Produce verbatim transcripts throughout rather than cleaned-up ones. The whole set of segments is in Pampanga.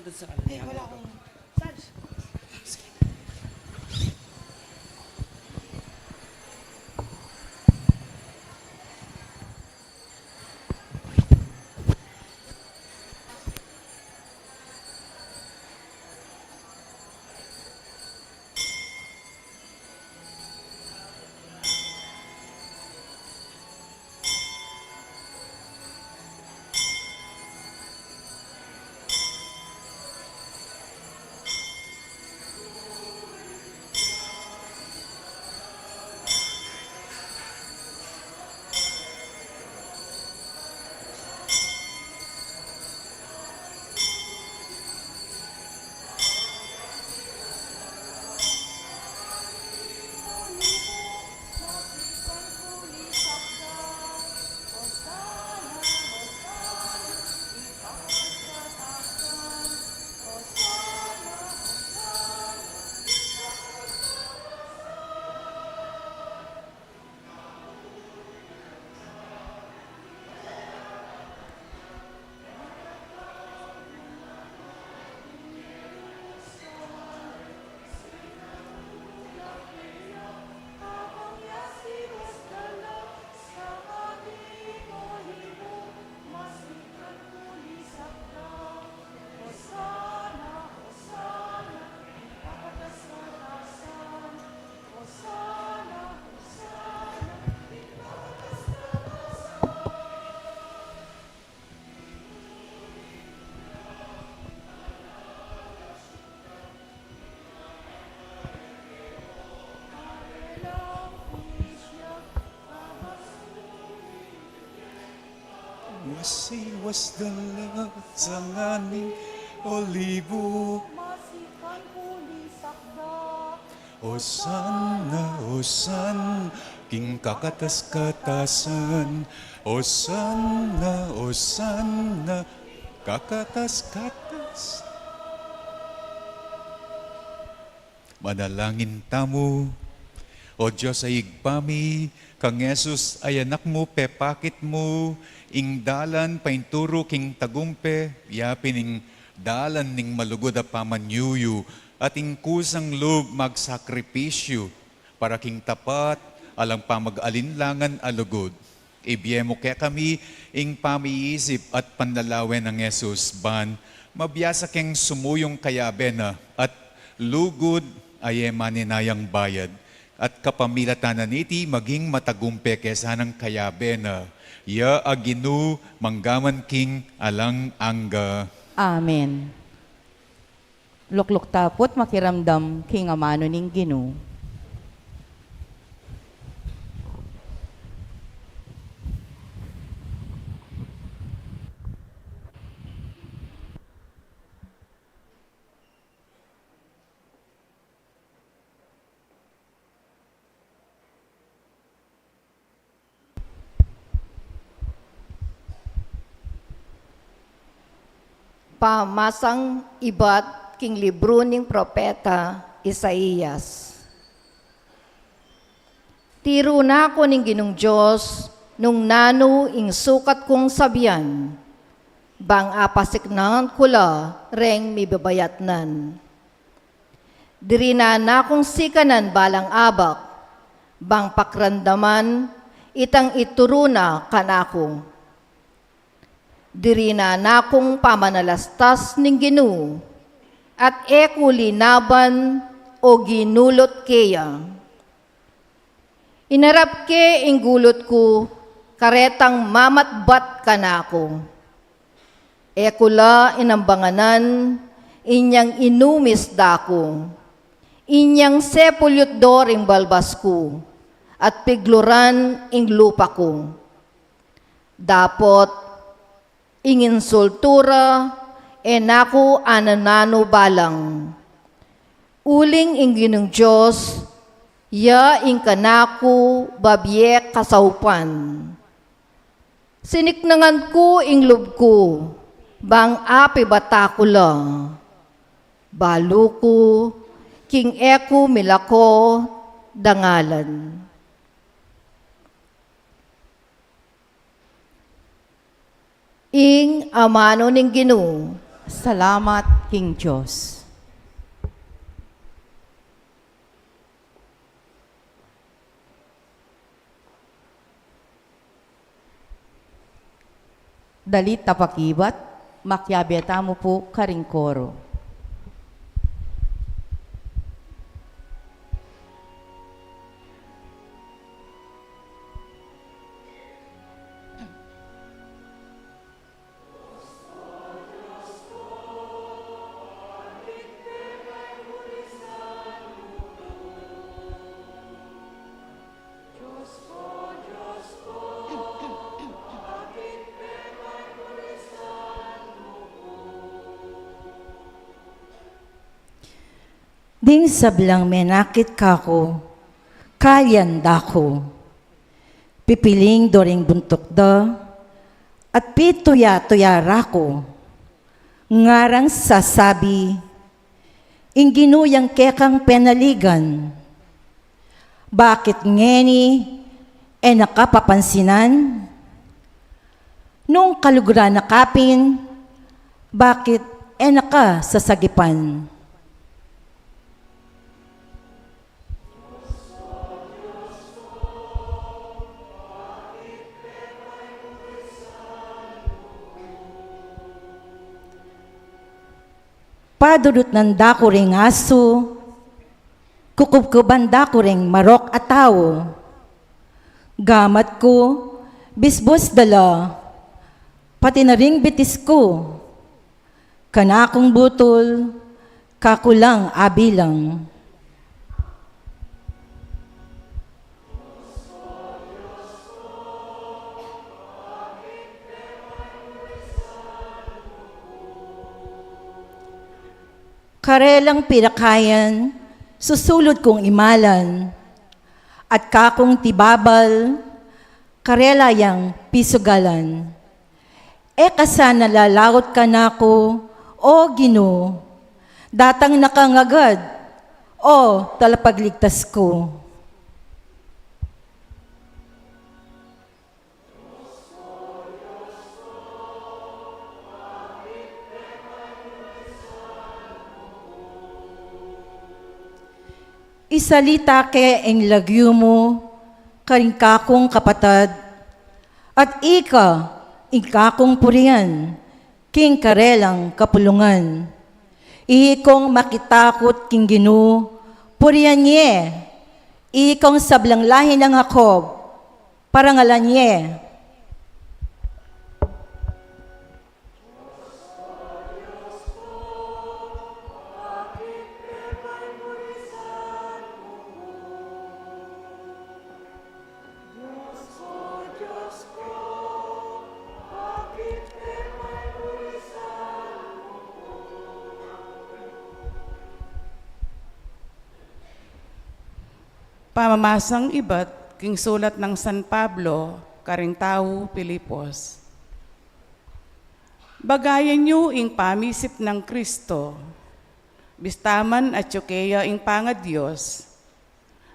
Eh, wala akong charge. Masiwas da la sa nganing olibu. Masikan puli sakda. Osana, Osana, king kakatas-katasan. Osana, Osana, kakatas-katas. Manalangin tamu. O Dios a Ibpa mi, kang Jesus a Anak mu, pepakit mu ing dalan painturu king tagumpe, yapin ing dalan ning malugud a pamanyuyu, at ing kusang lub magsakripisyu para king tapat alang pamag-alinlangan a lugud. Ibie mu kekami ing pamiisip at panlalawen nang Jesus ban mabiasa keng sumuyung kayabe na at lugud a e maninayang bayad, at kapamilatan na niti maging matagumpe ke sanang kayabe na, ya a Ginu, manggaman king alang angga. Amen. Lukluk tapu't makiramdam king amanu ning Ginu. Pamasang ibat king libru ning propeta Isaias. Tiru na ku ning Ginung Dios nung nanu ing sukat kung sabian, bang apasiknangan ku la reng mibabayatnan. Dirinan na kung sikanan balang abak, bang pakiramdaman itang ituru na kanaku. Dirinan na kung pamanalastas ning Ginu, at e ku linaban o ginulut keya. Inarap ke ing gulut ku karetang mamatbat kanaku. E ku la inambanganan inyang inumis da ku. Inyang sepulyut do ring balbas ku, at pigluran ing lupa ku. Dapot ing insultu ra e na ku ananu-nanu balang. Uling ing Ginung Dios, ya ing kanaku babie kasaupan. Siniknangan ku ing lub ku, bang apibata ku la. Balu ku, king e ku milako dangalan. Ing amanu ning Ginu. Salamat king Dios. Dalit a pakibat, makiabe tamu pu karing koro. Ding sablang menakit kaku, kalyan da ku. Pipiling do ring buntuk da, at pituya-tuya ra ku. Ngarang sasabi, "Ing Ginu yang kekang penaligan. Bakit ngeni e na ka papansinan? Nung kaluguran na ka pin, bakit e na ka sasagipan?" Padudutnan da ku ring asu, kukubkuban da ku ring marok a tau. Gamat ku, bisbus da la, pati na ring bitis ku. Kanakung butul, kaku lang abilang. Karelang pirakayan, susulud kung imalan, at kakung tibabal, karela yang pisugalan. E ka sana lalaut kanaku, O Ginu, datang na ka ngagad, O Talapagligtas ku. Isalita ke ing lagyu mu karing kakung kapatad, at ika ing kakung purian king karelang kapulungan. Ikong makitakut king Ginu, purian ye. Ikong sablang lahi nang Jacob, parangalan ye. Pamamasang ibat king sulat nang San Pablo karing tau Filipos. Bagayan yu ing pamisip nang Kristo, bista man atyu keya ing pangaDios,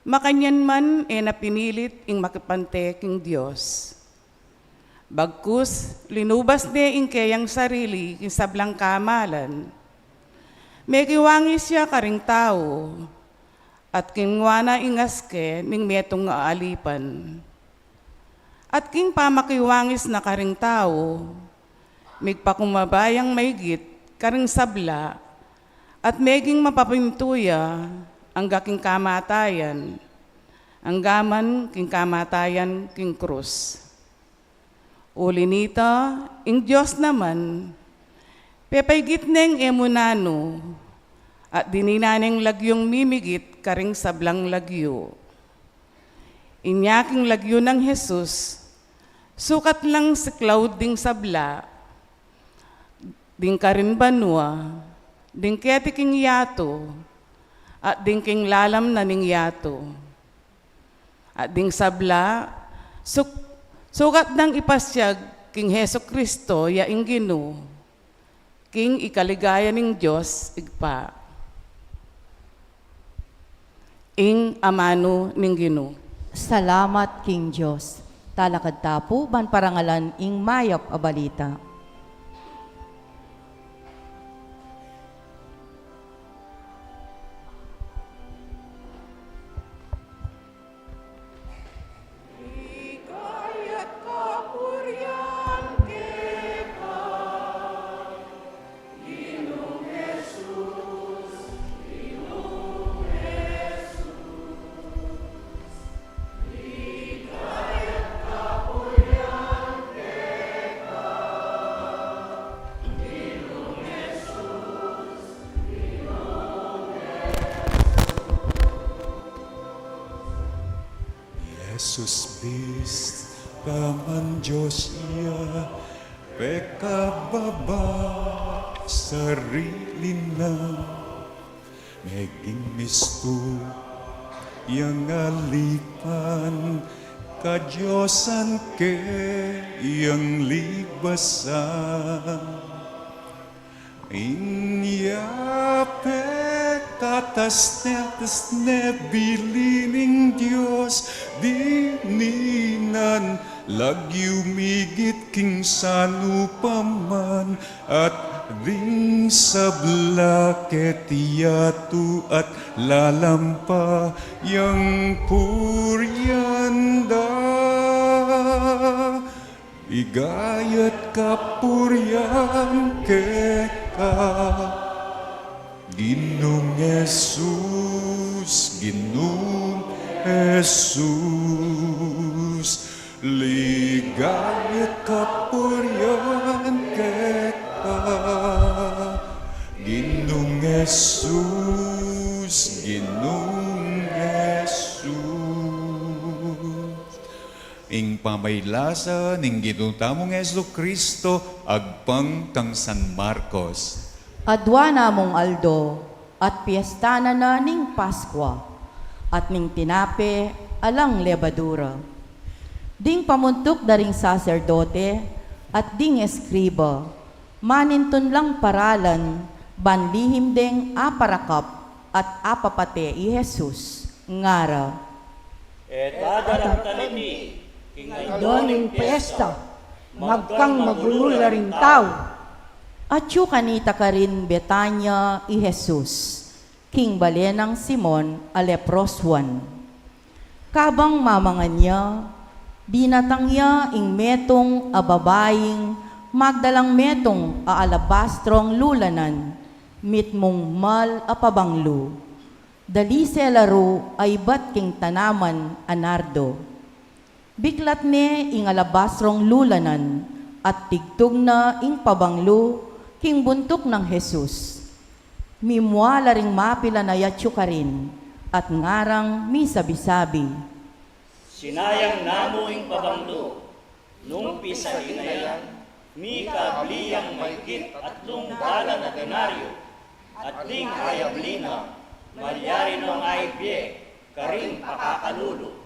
makanyan man e na pinilit ing makipante king Dios. Bagkus, linubas ne ing keyang sarili king sablang kamalan. Mekiwangis ya karing tau, at kinua na ing aske ning metung a alipan. At king pamakiwangis na karing tau, migpakumbaba yang maigit karing sabla, at meging mapamintu ya angga king kamatayan, angga man king kamatayan king krus. Uli nita, ing Dios naman, pepaigit neng e mu nanu, at dininan neng lagyung mimigit karing sablang lagyu. Inya king lagyu nang Jesus, sukat lang siklaud ding sabla, ding karin banua, ding keti king yatu, at ding king lalam na ning yatu. At ding sabla, suk-, sukat nang ipasyag king Jesu-Cristo ya ing Ginu, king ikaligaya ning Dios Ibpa. Ing amanu ning Ginu. Salamat king Dios. Talakad ta pu ban parangalan ing mayap a balita. Sus bis, taman Dios ya, pekababa sarili na. Meging mistu yang alipan, kadiosan ke yang libasan. Inya pekatas ne, tas ne bili ning Dios dininan, lagyu migit king sanu pa man, at ding sabla keti yatu at lalampa yang purian da. Ligaya at kapurian keka, Ginung Jesus, Ginung Jesus. Ligaya at kapurian keka, Ginung Jesus, Ginung Jesus. Ing pamailasa ning Ginu tamung Jesucristo agpang kang San Marcos. Adua na mung aldo, at piesta na na ning Paskua, at ning tinape alang lebadura. Ding pamuntuk da ring saserdote at ding eskriba, manintun lang paralan ban lihim deng aparakap at apapate i Jesus, ngara: E, dadalan ta niti king aldo ning piesta, magkang magulu la ring tau. Atyu kanita karin Betania i Jesus, king bale nang Simon a leprosuan. Kabang mamangan ya, dinatang ya ing metung a babaing magdalang metung a alabastrong lulanan, mitmung mal a pabanglu. Dalise la ru a ibat king tanaman a nardo. Biklat ne ing alabastrong lulanan at tigtug na ing pabanglu king buntuk nang Jesus. Mimua la ring mapilan a yatyu karin at ngarang misabi-sabi: Sinayang namu ing pabanglu. Nung pisali na ya, mikabli yang maygit atlung dalan a denaryo, at ding ayabli na, malyari nong aibye karing pakakalulu.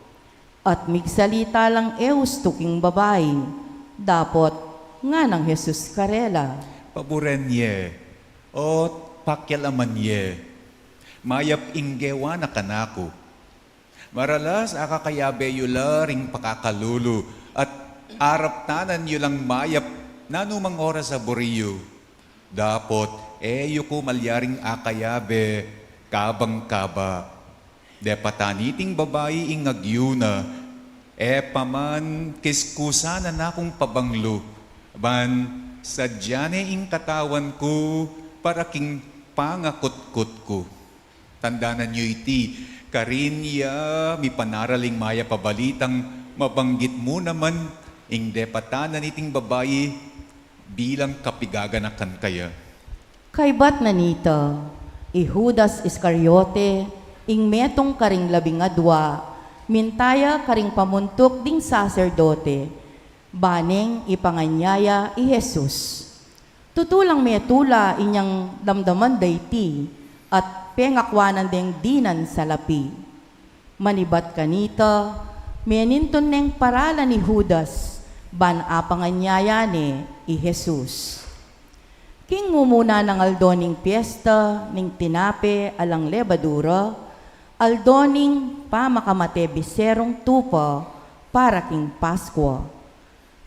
At migsalita lang e ustu king babai. Dapot ngana nang Jesus karela: Paburen ye, o pakialaman ye. Mayap ing gewa na kanaku. Maralas akakayabe yu la ring pakakalulu, at araptanan yu lang mayap nanumang oras a buri yu. Dapot e yu ku malyaring akayabe kabang kaba. Depatan niting babai ing agyu na, e pa man kiskusan na kung pabanglu, ban sadya ne ing katawan ku para king pangakutkut ku. Tandanan yu iti, karin ya mipanaral ing mayap a balitang mabanggit mu naman ing depatan na niting babai bilang kapigaganakan kaya. Kaybat na nita, i Judas Iscariote, ing metung karing labing adua, minta ya karing pamuntuk ding saserdote, ba neng ipanganyaya i Jesus. Tutu lang metula inyang damdaman da iti, at pengakuanan deng dinan salapi. Manibat kanita, menintun neng paralan i Judas, ban apanganyaya ne i Jesus. King mumuna nang aldo ning piesta ning tinape alang lebadura, aldo ning pamakamate biserung tupa para king Paskua.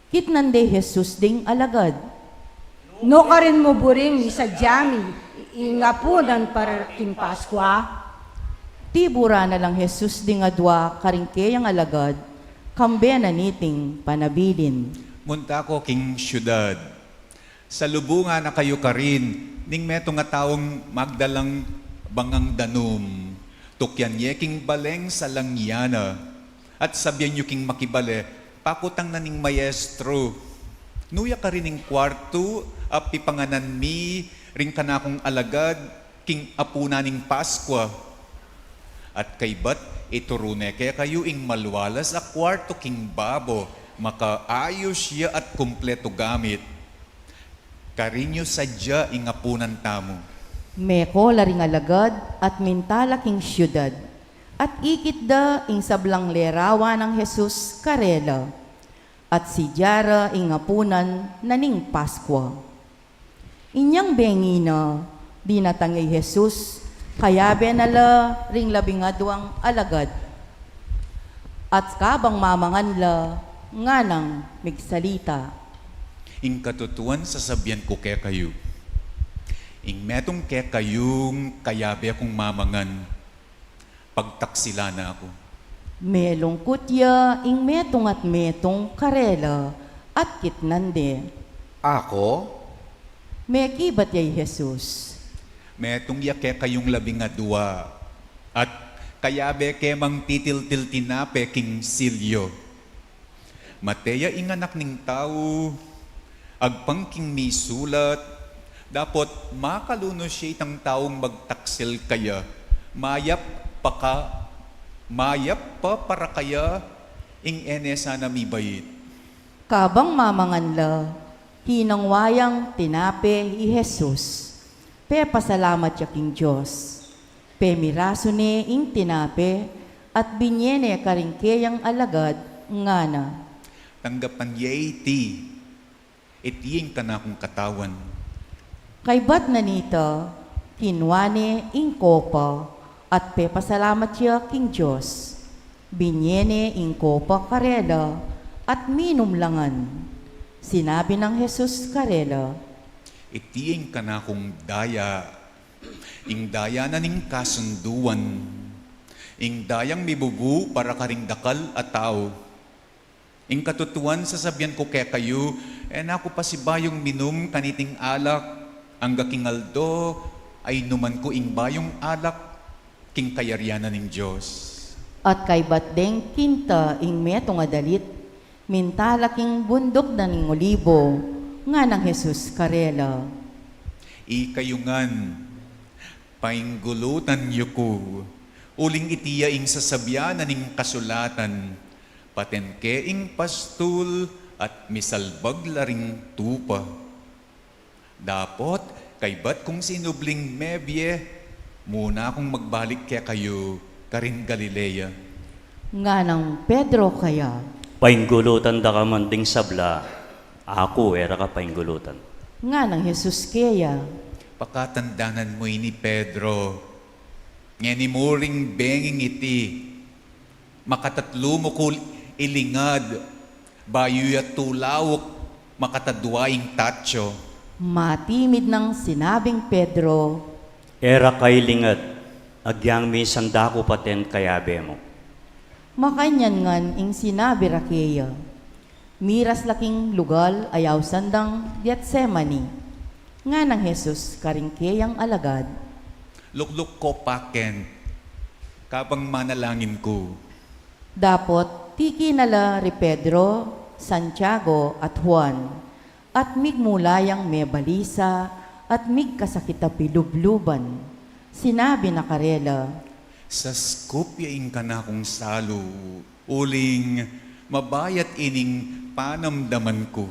Kitnan de Jesus ding alagad. Nukarin mu buring isadya mi ing apunan para king Paskua? Tiburan na lang Jesus ding adua karing keyang alagad, kambe na niting panabilin. Munta ko king siudad. Salubungan na kayu karin ning metung a taung magdalang bangang danum. Tukyan ye king baleng salang ya na. At sabian yu king makibale, pakutang na ning maestro. Nu ya karin ing kuartu a pipanganan mi ring kanakung alagad king apunan ning Paskua. At kaybat ituru ne kekayu ing malualas a kuartu king babo, makaayus ya at kumpletu gamit. Karin yu sadya ing apunan tamu. Meko la ring alagad at minta la king siudad, at ikit da ing sablang lerawan nang Jesus karela, at sidya ra ing apunan na ning Paskua. Inyang bengi na, dinatang ya i Jesus, kayabe na la ring labing aduang alagad. At kabang mamangan la, nganang migsalita, "Ing katutuan sasabian ku kekayu, ing metung kekayung kayabe kung mamangan, pagtaksilan na ku." Melungkut ya ing metung at metung karela at kitnan de. "Ako?" Mekibat ya i Jesus. "Metung ya kekayung labing adua, at kayabe ke mang titiltil tinape king silyo. Mate ya ing Anak ning Tau, agpang king misulat, dapot makalunus ya itang taung magtaksil kaya, mayap pa ka, mayap pa para kaya ing e ne sana mibait." Kabang mamangan la, hinangwa yang tinape i Jesus, pepasalamat ya king Dios, pemirasu ne ing tinape, at binie ne karing keyang alagad, ngana, "Tanggapan ye iti, iti ing kanakung katawan." Kaybat na nita, kinua ne ing kopa, at pepasalamat ya king Dios, binie ne ing kopa karela, at minum la ngan. Sinabi nang Jesus karela, "Iti ing kanakung daya, ing daya na ning kasunduan, ing dayang mibubu para karing dakal a tau. Ing katutuan sasabian ku kekayu, e na ku pasibayung minum kaniting alak, angga king aldo a inuman ku ing bayung alak king kayarian na ning Dios." At kaybat deng kinta ing metung a dalit, minta la king bunduk na ning Olibo, nganang Jesus karela, "Ikayu ngan, painggulutan yu ku, uling iti ya ing sasabian na ning kasulatan, paten ke ing pastul at misalbag la ring tupa. Dapot kaybat kung sinubling mebie, muna kung magbalik kekayu karin Galilea." Nganang Pedro kaya, "Painggulutan da ka man ding sabla, aku e ra ka painggulutan." Nganang Jesus keya, "Pakatandanan mu ini, Pedro, ngeni mu ring benging iti, makatatlu mu ku ilingad, bayu ya tulauk makatadua ing tatsu." Matimid nang sinabing Pedro, "E ra ka ilingad, agyang misan da ku paten kayabe mu." Makanyan ngan ing sinabi ra keya. Miras la king lugal a yausan dang Getsemani. Nganang Jesus karing keyang alagad, "Lukluk ko pa ken, kabang manalangin ku." Dapot tiki na la ri Pedro, Santiago, at Juan, at migmula yang mebalisa, at migkasakit a pilubluban. Sinabi na karela, "Saskup ya ing kanakung salu, uling mabayat ining panamdaman ku.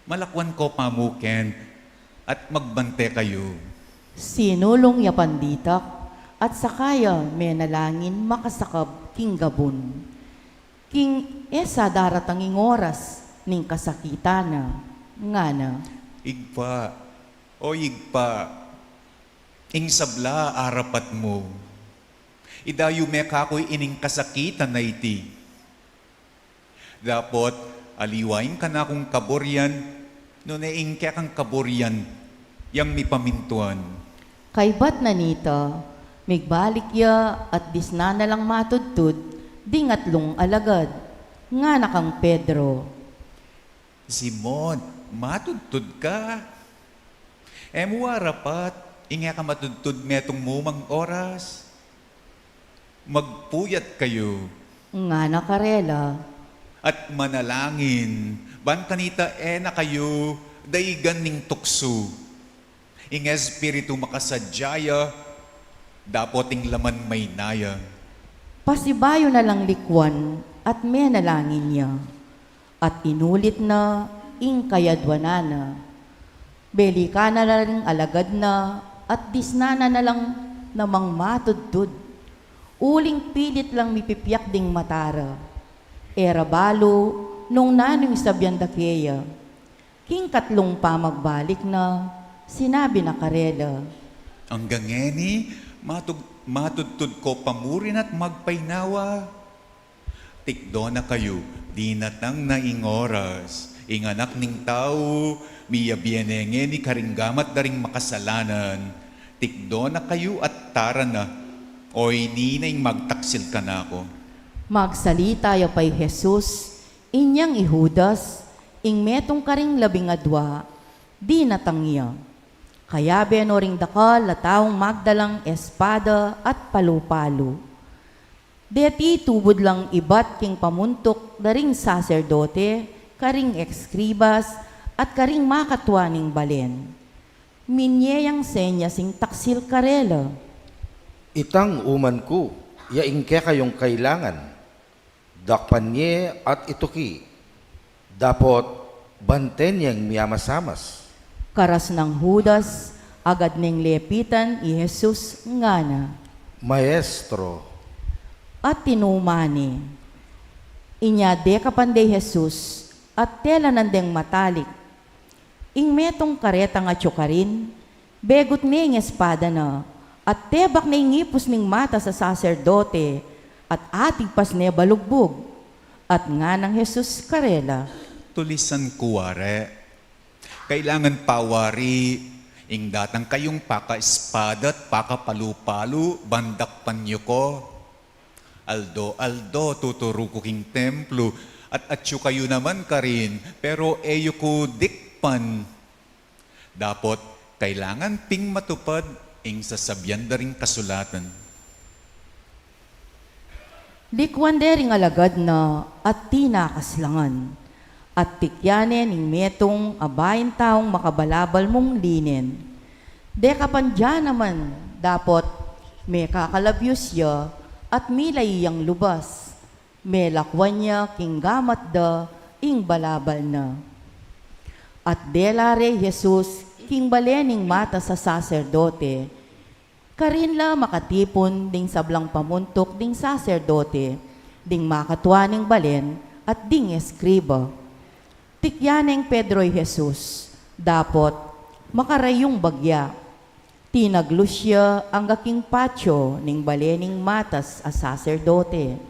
Malakwan ko pa mu ken, at magbante kayu." Sinulung ya panditak, at saka ya menalangin makasakab king gabun, king e sa daratang ing oras ning kasakitan na, ngana, "Ibpa, o Ibpa, ing sabla arapat mu, idayu me kaku ining kasakitan a iti. Dapot aliwa ing kanakung kaburian, nune ing kekang kaburian yang mipamintuan." Kaybat na nita, migbalik ya at disnan na lang matudtud ding atlung alagad. Ngana kang Pedro, "Simon, matudtud ka? E mu arapat ing e ka matudtud metung mu mang oras? Magpuyat kayu," ngana karela, "at manalangin, ban kanita e na kayu daigan ning tuksu. Ing espiritu makasadya ya, Dapot ing laman maynaya. Pasibayu na lang likuan at menalangin ya. At inulit na ing kayadwanan na. Belikan na la ring alagad na at disnan na na lang namang matudtud. Uling pilit lang mipipiak ding mata ra. E ra balu nung nanu ing sabian da keya. King katlung pamagbalik na, sinabi na karela, "Anggang ngeni, matug-, matudtud ko pa murin at magpainawa. Tikdo na kayu, dinatang na ing oras. Ing Anak ning Tau, miyabie ne ngeni karing gamat da ring makasalanan. Tikdo na kayu at tara na. Oyni na ing magtaksil kanaku." Magsalita ya pa i Jesus, inyang i Judas, ing metung karing labing adua, dinatang ya. Kayabe no ring dakal a taung magdalang espada at palu-palu. Deti tubud lang ibat king pamuntuk da ring saserdote, karing eskribas, at karing makatua ning balen. Minye yang senyas ing taksil karela. Itang uman ku, ya ing kekayung kailangan. Dakpan ye at ituki. Dapot banten yeng miyamasamas. Karas nang Judas, agad neng lepitan i Jesus ngana, "Maestro." At tinuman ne. Inya dekapan de i Jesus, at telanan deng matalik. Ing metung karetang atyu karin, begut ne ing espada na, at tebak ne ing ipus ning matas a saserdote, at atigpas ne balugbug. At nganang Jesus karela, "Tulisan ku wari. Kailangan pa wari ing datang kayung pakaespada at pakapalu-palu ban dakpan yu ku? Aldo-aldo tuturu ku king templo, at atyu kayu naman karin, pero e yu ku dikpan. Dapot kailangan ping matupad ing sasabian da ring kasulatan." Likuan de ring alagad na at tinakas langan, at tikyan ne ning metung a baing taung makabalabal mung linen. Dekapan da naman, dapot mekakalabius ya at milai yang lubas. Melakuan ya king gamat da ing balabal na. At dela re i Jesus king bale ning matas a saserdote. Karin la makatipun ding sablang pamuntuk ding saserdote, ding makatua ning balen, at ding eskriba. Tikyan neng Pedro i Jesus, dapot makarayung bagya. Tinaglus ya angga king patio ning bale ning matas a saserdote.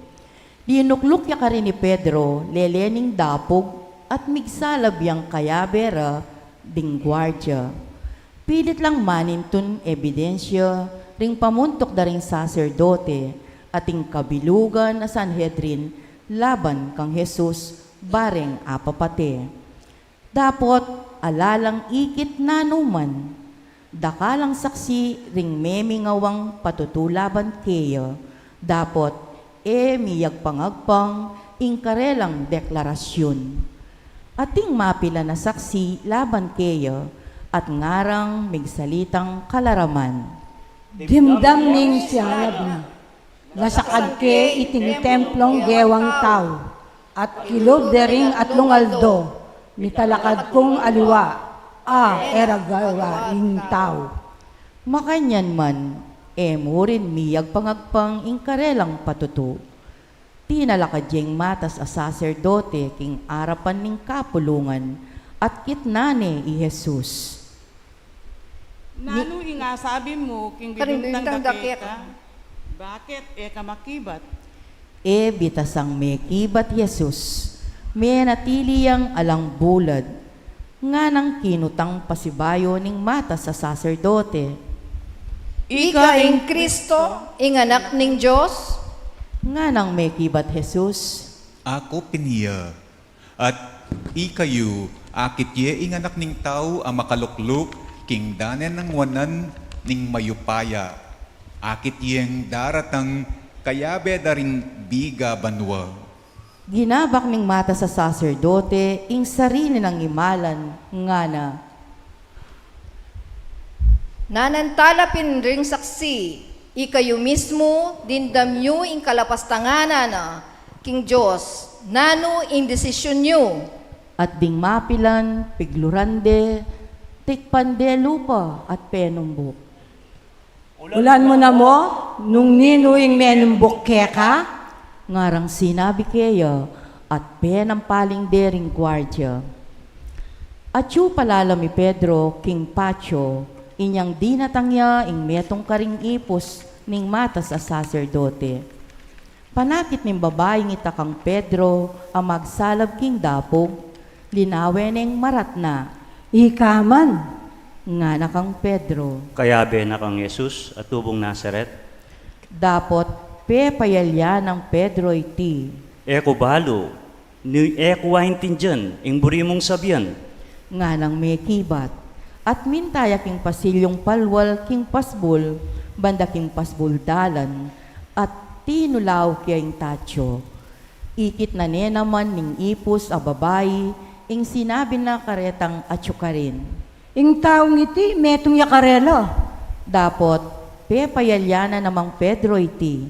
Linukluk ya karin i Pedro lele ning dapug at migsalab yang kayabe ra ding guardia. Pilit lang manintun ebidensya ring pamuntuk da ring saserdote at ing kabilugan a Sanhedrin laban kang Jesus bareng apapate. Dapot ala lang ikit nanuman. Dakal lang saksi ring memingawang patutu laban keya, dapot e miyagpangagpang ing karelang deklarasyun. Ating mapilan a saksi laban keya, at ngarang migsalitang kalaraman. Dimdam ning sialab na. Lasakad ke iting templong gewang tau, at kilub dering atlung aldo, mitalakad kung aliwa, a e ra gawa ing tau. Makanyan man, e mu rin miyagpangagpang ing karelang patutu. Tinalakad ya ing matas a saserdote king arapan ning kapulungan, at kitnan ne i Jesus. Nanu ing asabi mu king binintang da keka? Bakit e ka makibat? E bitasang mekibat i Jesus, menatili yang alang bulad. Nganang kinutang pasibayu ning matas a saserdote, "Ika ing Kristo, ing Anak ning Dios?" Nganang mekibat i Jesus, "Aku pin ya." At ikayu, akit ye ing Anak ning Tau a makalukluk king danen nang wanan ning mayupaya. Akit yeng daratang kayabe da ring biga banua. Ginabak ning matas a saserdote ing sarili nang imalan, ngana, "Nanan tala pin ring saksi, Ikayu mismu, dimdam yu ing kalapastangan na king Dios, nanu ing desisyun yu? At ding mapilan, pigluran de, tikpan de lupa at penumbuk. Ulan mu na mu, nung ninu ing menumbuk keka? Ngarang sinabi keya, at penampaling de ring guardia. Atyu palalam i Pedro king patio, inyang dinatang ya ing metung karing ipus ning matas a saserdote. Panakit ning babaing ita kang Pedro a magsalab king dapug, linawe neng maratna. Ika man, ngana kang Pedro. Kayabe na kang Jesus a tubung Nazaret? Dapot pepayalya nang Pedro iti. E ku balu, ni e ku aintindian ing buri mung sabian, nganang mekibat. At minta ya king pasilyung palwal king pasbul, banda king pasbul dalan, at tinulauk ya ing tatio. Ikit na ne naman ning ipus a babai ing sinabi na karetang atyu karin. Ing taung iti, metung ya karela. Dapot pepayalya na namang Pedro iti.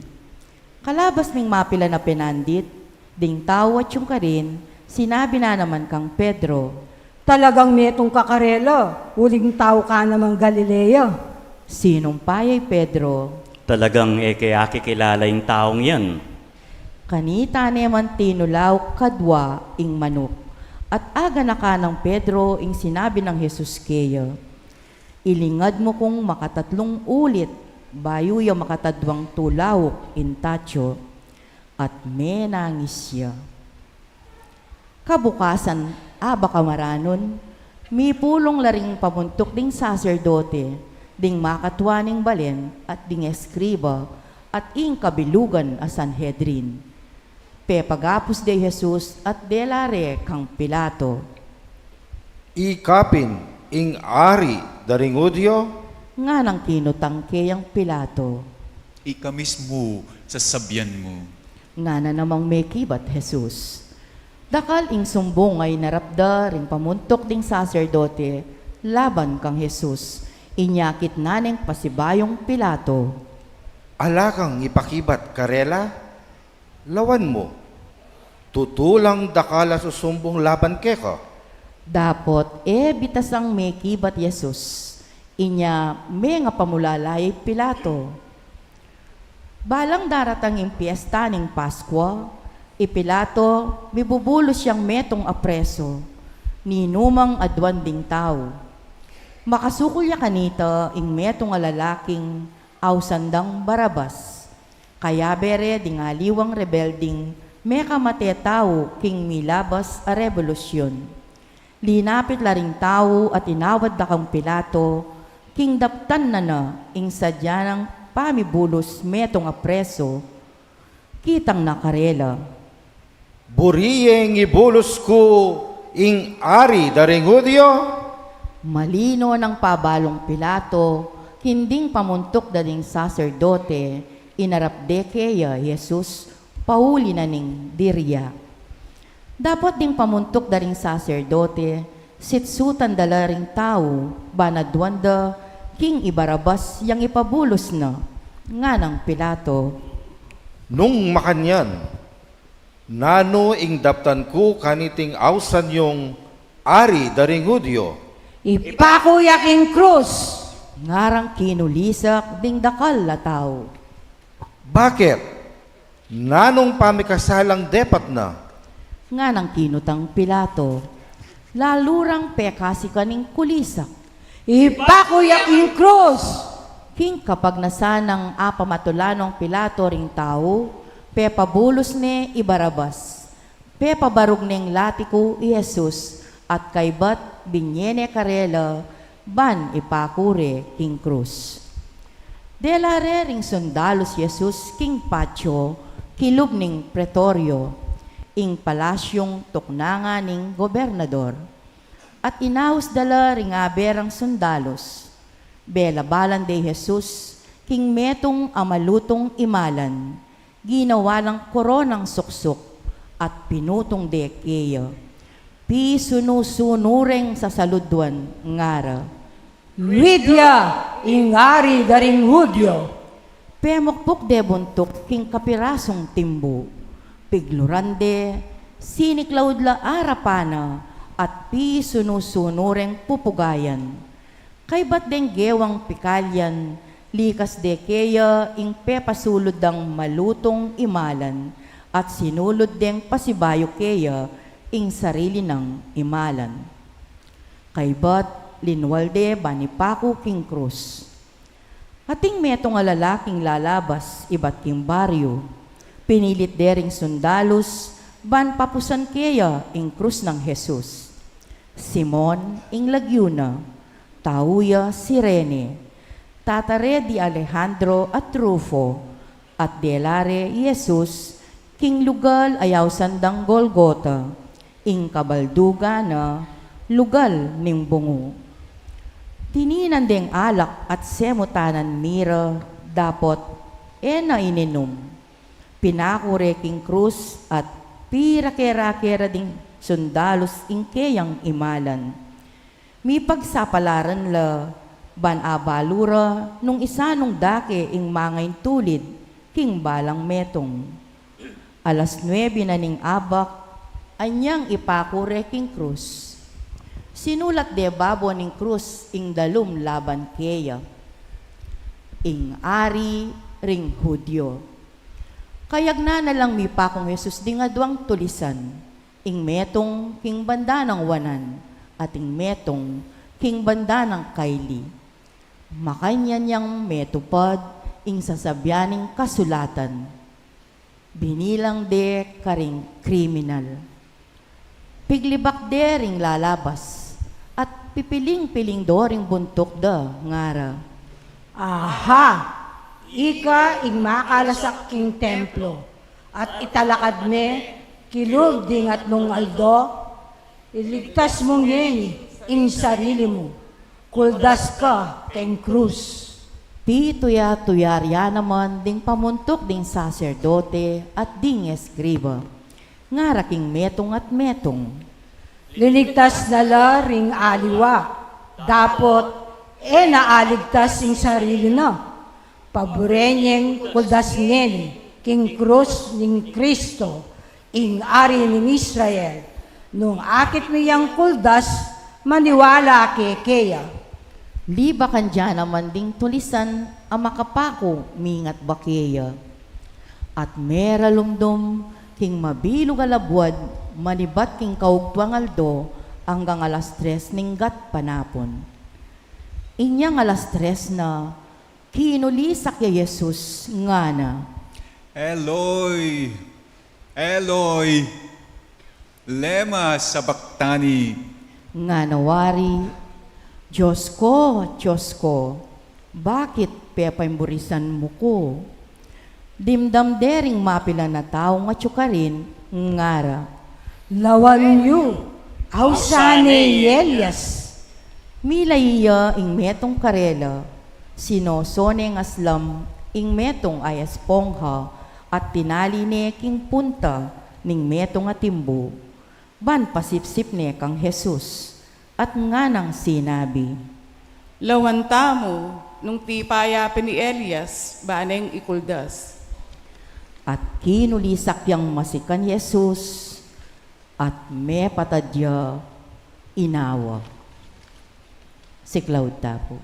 Kalabas ning mapilan a penandit ding tau atyung karin, sinabi na naman kang Pedro. Talagang metung ka karela, uling tau ka namang Galilea. Sinumpa ya i Pedro. Talagang e ke akikilala ing taung yan. Kanita ne man tinulauk kadwa ing manuk. At aganaka nang Pedro ing sinabi nang Jesus keya. Ilingad mu kung makatatlung ulit, bayu ya makatadwang tulauk ing tatio, at menangis ya. Kabukasan, abak a maranun, mipulung la ring pamuntuk ding saserdote, ding makatua ning balen, at ding eskriba, at ing kabilugan a Sanhedrin. Pepagapus de i Jesus at dela re kang Pilato. Ika pin ing ari da ring Judio? Nganang kinutang keyang Pilato. Ika mismu sasabian mu. Ngana namang mekibat Jesus. Dakal ing sumbung a inarap da ring pamuntuk ding saserdote laban kang Jesus. Inyakit na neng pasibayung Pilato. Ala kang ipakibat karela? Lawan mu, tutu lang dakal a susumbung laban keka. Dapot e bitasang mekibat i Jesus, inya mengapamulala ya i Pilato. Balang daratang ing piesta ning Paskua, i Pilato mibubulus yang metung a preso, ninumang aduan ding tau. Makasukul ya kanita ing metung a lalaking ausan dang Barabas. Kayabe re ding aliwang rebelding mekamate tau king milabas a rebolusyun. Linapit la ring tau at inawad da kang Pilato, king daptan na na ing sadya nang pamibulus metung a preso, kitang na karela. Buri yeng ibulus ku ing ari da ring Judio? Malino nang pabalung Pilato, king ding pamuntuk da ding saserdote, inarap de keya i Jesus, pauli na ning dirya. Dapot ding pamuntuk da ring saserdote, sitsutan da la ring tau, ban aduan da king i Barabas yang ipabulus na, nganang Pilato. Nung makanyan, nanu ing daptan ku kaniting ausan yung ari da ring Judio? Ipaku ya king krus! Ngarang kinulisak ding dakal a tau. Bakit? Nanung pamikasalang depat na? Nganang kinutang Pilato. Lalu rang pekasikan ing kulisak. Ipaku ya king krus! King kapagnasan nang apamatula nong Pilato ring tau, pepabulus ne i Barabas. Pepabarug neng latiku i Jesus, at kaybat binye ne karela, ban ipaku re king krus. Dela re ring sundalus i Jesus king patio, kilub ning pretorio, ing palasyung tuknangan ning gobernador. At inaus da la ring abe rang sundalus. Belabalan de i Jesus king metung a malutung imalan, ginawa lang koronang suksuk, at pinutung de keya. Pisunu-sunu reng sasaluduan, ngara. Luid ya ing ari da ring Judio! Pemukpuk de buntuk king kapirasung timbu. Pigluran de, siniklaud la arapan na, at pisunu-sunu reng pupugayan. Kaybat deng gewang pikalyan, likas de keya ing pepasulud dang malutung imalan, at sinulud deng pasibayu keya ing sarili nang imalan. Kaybat, linwal de ban ipaku king krus. Ating metung a lalaking lalabas ibat king baryu, pinilit de ring sundalus ban papusan keya ing krus nang Jesus. Simon ing lagyu na, tau ya Cirene, tatare di Alejandro at Rufo, at dela re i Jesus king lugal a yausan dang Golgota, ing kabaldugan na lugal ning bungu. Tininan deng alak at semutan na mira, dapot e na ininum. Pinaku re king krus at pirake-rake ra ding sundalus ing keyang imalan. Mipagsapalaran la ban abalu ra nung isanung da ke ing mangaintulid king balang metung. Alas nuebe na ning abak, anyang ipaku re king krus. Sinulat de babo ning krus ing dalum laban keya, "Ing Ari ring Hudyo." Kayagnan na lang mipakung Jesus ding aduang tulisan, ing metung king banda nang wanan, at ing metung king banda nang kaili. Makanyan yang metupad ing sasabian ning kasulatan, "Binilang de karing kriminal." Piglibak de ring lalabas, at pipiling-piling do ring buntuk da, ngara, "Aha! Ika ing makalasak king templo, at italakad me kilub ding atlung aldo? Iligtas mu ngeni ing sarili mu, kuldas ka king krus." Pituya-tuyar ya naman ding pamuntuk ding saserdote at ding eskriba, ngara king metung at metung, "Liligtas na la ring aliwa, dapot e na aligtas ing sarili na. Pabure neng kuldas ngeni king krus ning Kristo, ing Ari ning Israel. Nung akit mi yang kuldas, maniwala ke keya." Libakan da naman ding tulisan a makapaku mingat ba keya. At meralumdum king mabilug a labuad, manibat king kaugtuang aldo anggang alas tres ning gatpanapun. Inyang alas tres na, kinulisak ya Jesus, ngana, "Eloi, Eloi, lema sabachthani?" Ngana wari, "Dios ko, Dios ko, bakit pepaimburisan mu ku?" Dimdam de ring mapilan a taung atyu karin, ngara, "Lawan yu, ausan ne i Elias." Milai ya ing metung karela, sinoso neng aslam ing metung a espongha, at tinali ne king punta ning metung a timbu, ban pasipsip ne kang Jesus, at nganang sinabi, "Lawan tamu nung tipa ya pin i Elias, ba neng ikuldas." At kinulisak yang masikan Jesus, at mepatad ya inawa. Siklaud ta pu.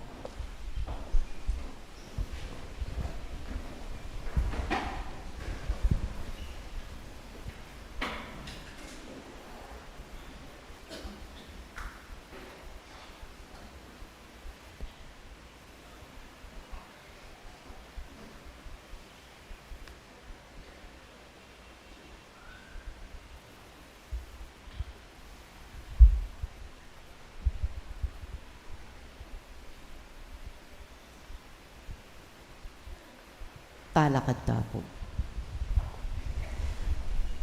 Talakad ta pu.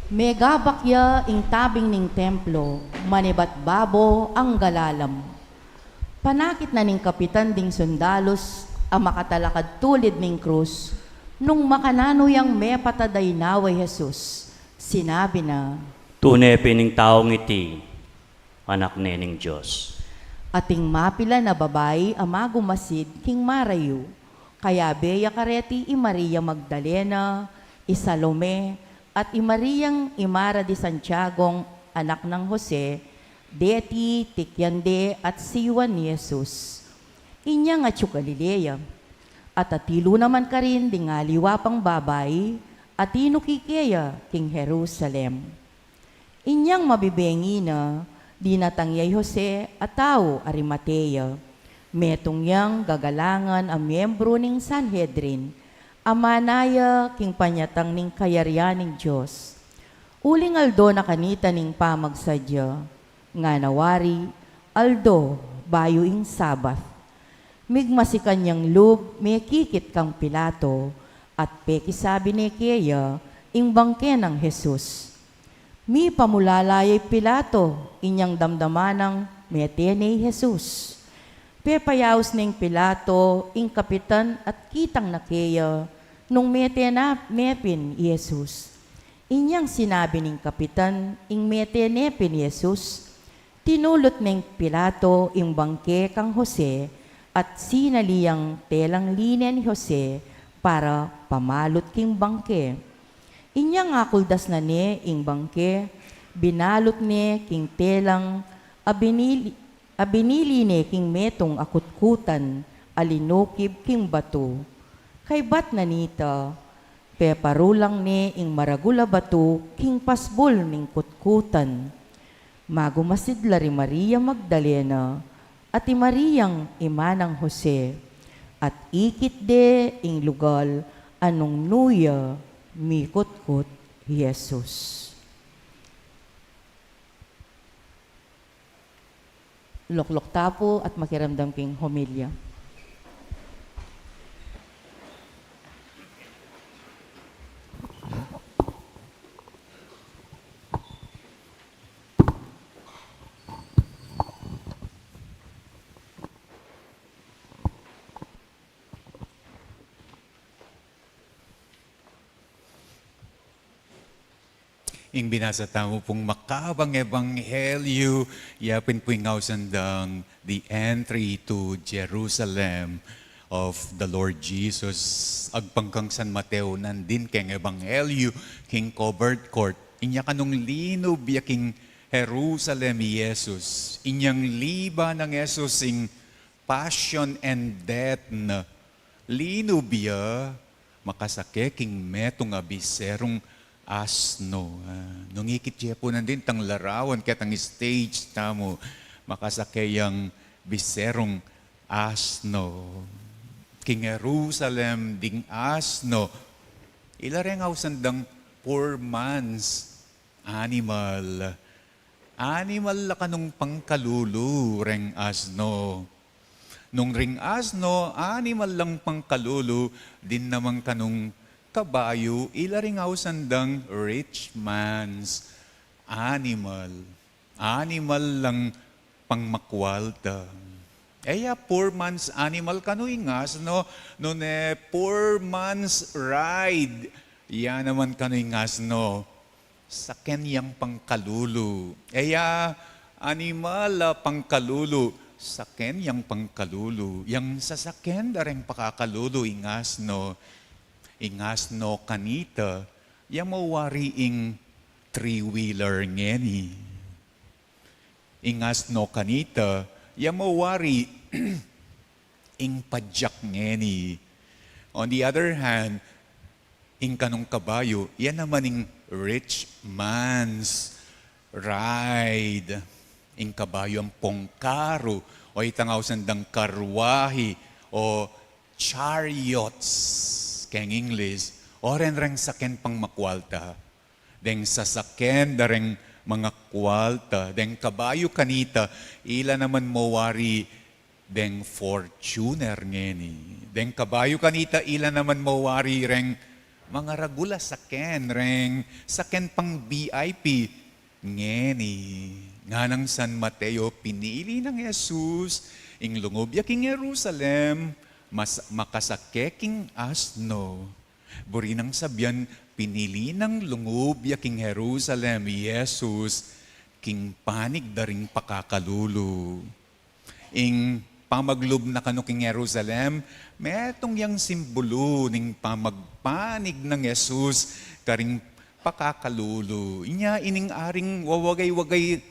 Megabak ya ing tabing ning templo, manibat babo angga lalam. Panakit na ning kapitan ding sundalus a makatalakad tulid ning krus, nung makananu yang mepatad a inawa i Jesus, sinabi na, "Tune pin ing taung iti Anak ne ning Dios." Ating mapilan a babai a magumasid king marayu, Ayabe ya kareti i Maria Magdalena, i Salome, at i Mariang imara di Santiagong anak nang Jose, deti tikian de at siwan i Jesus. Inyang atyu Galilea, at atilu naman karin ding aliwa pang babai a tinuki keya king Jerusalem. Inyang mabibengi na, dinatang ya i Jose a tau Arimatea. Metung yang gagalangan a miembru ning Sanhedrin, a mana ya king panyatang ning kayarian ning Dios. Uling aldo na kanita ning pamagsadya, ngana wari, aldo bayu ing Sabat. Migmasikan yang lub mekikit kang Pilato, at pekisabi ne keya ing bangke nang Jesus. Mipamulala ya i Pilato inyang damdaman nang mete ne i Jesus. Pepayaus neng Pilato ing kapitan at kitang na keya nung mete ne pin i Jesus. Inyang sinabi ning kapitan ing mete ne pin i Jesus, tinulut neng Pilato ing bangke kang Jose at sinali yang telang linen i Jose para pamalut king bangke. Inyang akuldas na ne ing bangke, binalut ne king telang a binili, a binili ne king metung a kutkutan a linukib king batu. Kaybat na nita, peparulang ne ing maragul a batu king pasbul ning kutkutan. Magumasid la ri Maria Magdalena at i Mariang ima nang Jose, at ikit de ing lugal a nung nu ya mikutkut i Jesus. Loklok ta pu at makiramdam king homilya. Ing binasa tamu pung makabang ebanghelyu, ya pin pu ing ausan dang The Entry to Jerusalem of the Lord Jesus. Agpang kang San Mateo, nandin keng ebanghelyu, king covered court. Inya kanung linub ya king Jerusalem i Jesus. Inyang liba nang Jesus ing passion and death na, linub ya, makasake king metung a biserung asno. Ah, nung ikit ye pu nandin tang larawan, ketang stage tamu, makasake yang biserung asno. King Jerusalem ding asno, ila reng ausan dang poor man's animal. Animal la kanung pangkalulu reng asno. Nung ring asno, animal lang pangkalulu, din naman kanung kabayu, ila ring ausan dang rich man's animal. Animal lang pangmakwalta. E ya poor man's animal kanu ing asno, nune poor man's ride, ya naman kanu ing asno. Saken yang pangkalulu. E ya animal a pangkalulu, saken yang pangkalulu. Yang sasaken da reng pakakalulu ing asno. Ing asno kanita, ya mawari ing three-wheeler ngeni. Ing asno kanita, ya mawari ing padyak ngeni. On the other hand, ing kanung kabayu, ya naman ing rich man's ride. Ing kabayu ampong karu, o itang ausan dang karwahi, o chariots keng English, o ren reng saken pangmakwalta. Deng sasaken da reng mangakwalta, deng kabayu kanita, ila naman mawari deng Fortuner ngeni. Deng kabayu kanita, ila naman mawari reng mangaragul a saken, reng saken pang V I P ngeni. Nganang San Mateo, pinili nang Jesus ing lungub ya king Jerusalem, mas-, makasake king asno. Buri nang sabian, pinili nang lungub ya king Jerusalem i Jesus king panig da ring pakakalulu. Ing pamaglub na kanu king Jerusalem, metung yang simbulu ning pamagpanig nang Jesus karing pakakalulu. Inya ining aring wawagay-wagay,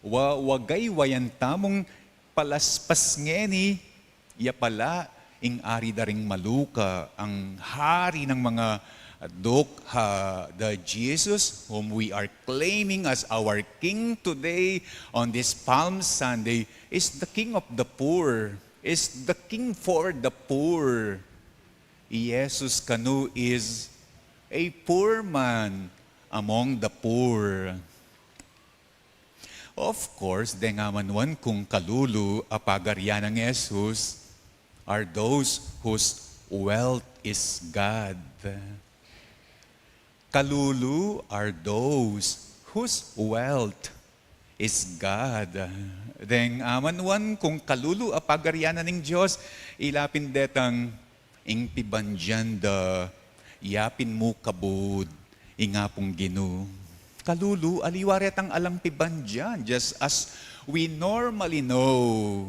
wawagay-wayan tamung palaspas ngeni, ya pala ing ari da ring maluka, ang hari ng mga dukha. The Jesus whom we are claiming as our King today on this Palm Sunday is the King of the poor, is the King for the poor. Jesus kanu is a poor man among the poor. Of course, deng amanuan kung kalulu a pagaryan nang Jesus are those whose wealth is God. Kalulu are those whose wealth is God. Deng amanuan kung kalulu a pagaryan na ning Dios, ila pin detang ing pibandian da, yapin mu kabud ing Apung Ginu. Kalulu, aliwa retang alang pibandian, just as we normally know.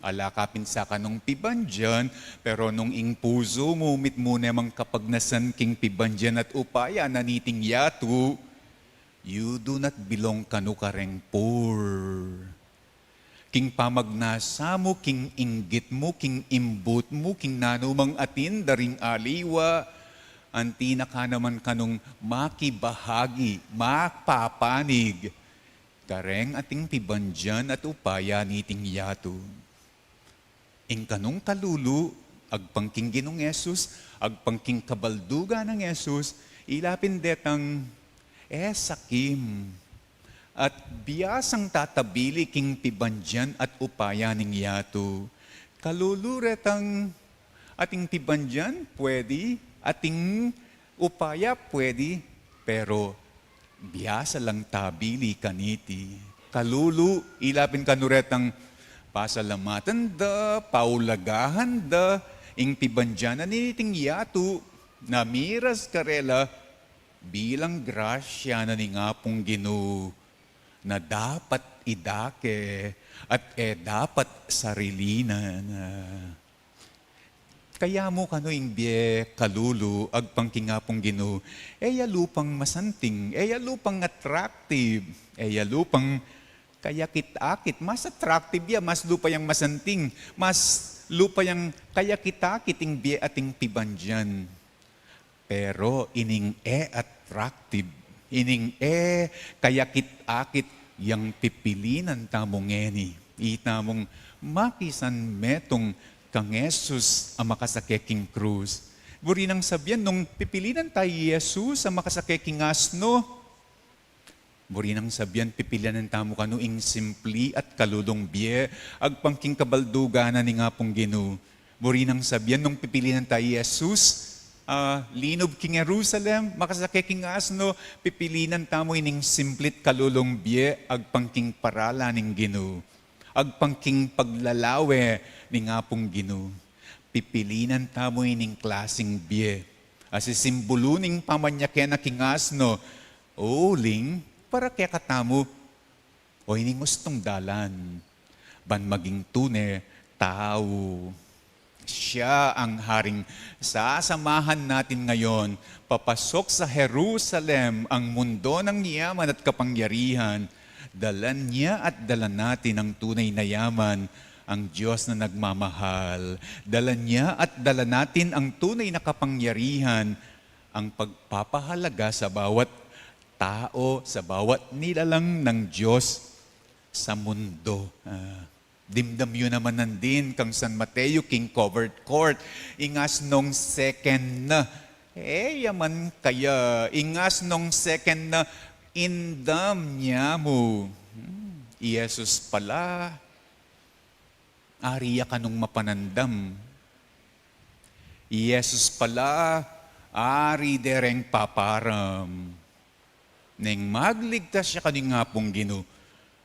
Ala ka pin sa kanung pibandian, pero nung ing pusu mu, mitmu ne mang kapagnasan king pibandian at upaya na niting yatu, you do not belong kanu kareng poor. King pamagnasa mu, king inggit mu, king imbut mu, king nanumang atin da ring aliwa, anti na ka naman kanung makibahagi, mapapanig kareng ating pibandian at upaya niting yatu. Ing kanung kalulu, agpang king Ginung Jesus, agpang king kabaldugan nang Jesus, ila pin detang e sakim at biasang tatabili king pibandian at upaya ning yatu. Kalulu retang ating pibandian, pwede, ating upaya, pwede, pero biasa lang tabili kaniti. Kalulu, ila pin kanu retang pasalamatan da, paulagahan da ing pibandian na niting yatu, na miras karela bilang grasya na ning Apung Ginu na dapat idake at e dapat sarilinan. Kaya mu kanu ing bie kalulu, agpang king Apung Ginu, e ya lupang masanting, e ya lupang attractive, e ya lupang kayakit-akit, mas attractive ya, mas lupa yang masanting, mas lupa yang kayakit-akit ing bie ating pibandian. Pero ining e attractive, ining e kayakit-akit, yang pipilinan tamu ngeni, itamung makisan metung kang Jesus a makasake king krus. Buri nang sabian nung pipilinan ta i Jesus a makasake king asno, buri nang sabian pipilinan tamu kanu ing simpli at kalulung bie, agpang king kabaldugan na ning Apung Ginu. Buri nang sabian nung pipilinan ta i Jesus, ah, linub king Jerusalem, makasake king asno, pipilinan tamu ining simplit kalulung bie, agpang king paralan ning Ginu, agpang king paglalawe ning Apung Ginu. Pipilinan tamu ining klasing bie a sisimbulu ning pamanyake na king asno, uling para kekatamu, o ining ustung dalan ban maging tune tau. Siya ang haring sasamahan natin ngayon papasok sa Jerusalem, ang mundo ng yaman at kapangyarihan. Dalan niya at dalan natin ang tunay na yaman, ang Diyos na nagmamahal. Dalan niya at dalan natin ang tunay na kapangyarihan, ang pagpapahalaga sa bawat tao, sa bawat nilalang ng Diyos sa mundo. Ah, dimdam yu naman nandin kang San Mateo king covered court, ing asnong second na. E ya man kaya, ing asnong second na, indam niya mu. Hmm, i Jesus pala, ari ya kanung mapanandam. I Jesus pala, ari dereng paparam. Neng magligtas ya kanu ing Apung Ginu,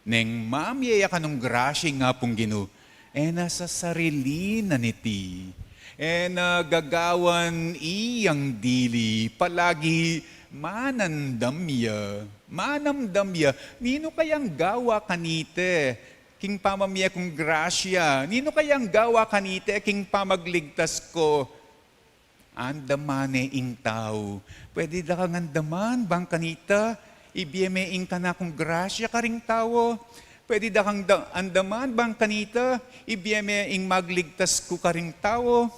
neng mamie ya kanung grasya ing Apung Ginu, e na sasarili na niti, e na gagawan iyang dili, palagi manandam ya, manamdam ya, ninu kayang gawa kanite, king pamamie kung grasya. Ninu kayang gawa kanita king pamagligtas ku? Andaman ne ing tau. Pwede da kang andaman bang kanita ibie me ing kanakung grasya karing tau? Pwede da kang da-, andaman bang kanita ibie me ing magligtas ku karing tau?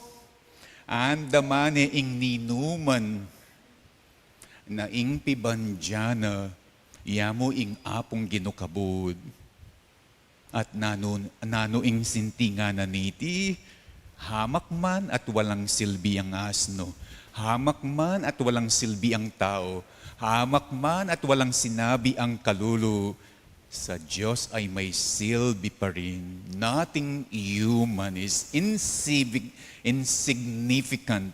Andaman ne ing ninuman na ing pibandian na, ya mu ing Apung Ginu kabud. At nanu, nanu ing sintingan na niti? Hamak man at walang silbi ang asno, hamak man at walang silbi ang tau, hamak man at walang sinabi ang kalulu, sa Diyos ay may silbi pa rin. Nothing human is insigni-, insignificant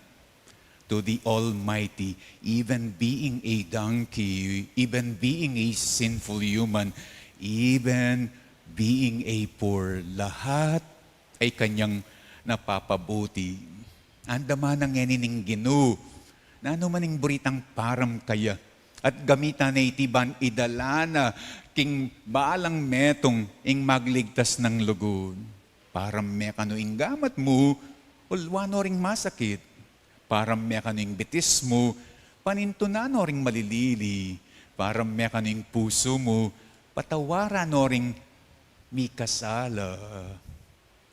to the Almighty, even being a donkey, even being a sinful human, even being a poor, lahat ay kanyang napapabuti. Andaman na ngeni ning Ginu, nanu man ing buritang param kaya, at gamitan na iti ban idala na king balang metung ing magligtas nang lugud. Param me kanu ing gamat mu, ulwan no ring masakit. Param me kanu ing bitis mu, panintunan no ring malilili. Param me kanu ing pusu mu, patawaran no ring mikasala.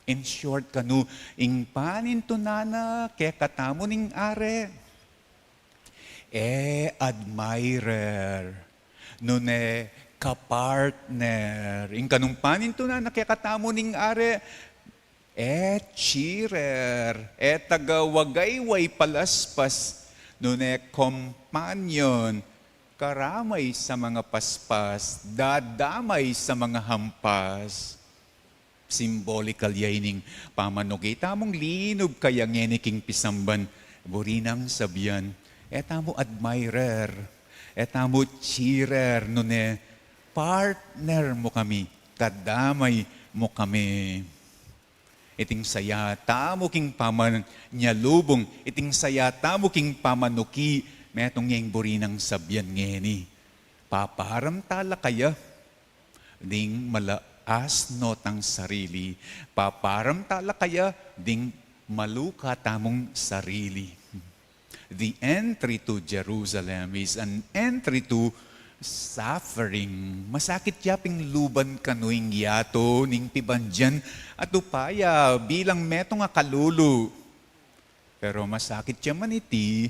In short, kanu ing panintunan na kekatamu ning Ari? E admirer, nune kapartner. Ing kanung panintunan na kekatamu ning Ari, e cheerer, e taga wagayway palaspas, nune companion, karamay sa mga paspas, dadamay sa mga hampas. Simbolikal ya ining pamanuki tamung linub kaya ngeni king pisamban. Buri nang sabian, e tamu admirer, e tamu cheerer, nune partner mu kami, kadamay mu kami. Iting saya tamu king pamanyalubung, iting saya tamu king pamanuki, metung ya ing buri nang sabian ngeni. Paparam tala kaya ding malasno tang sarili, paparam tala kaya ding maluka tamung sarili. The entry to Jerusalem is an entry to suffering. Masakit ya pin luban kanu ing yatu ning pibandian at upaya bilang metung a kalulu. Pero masakit ya man iti,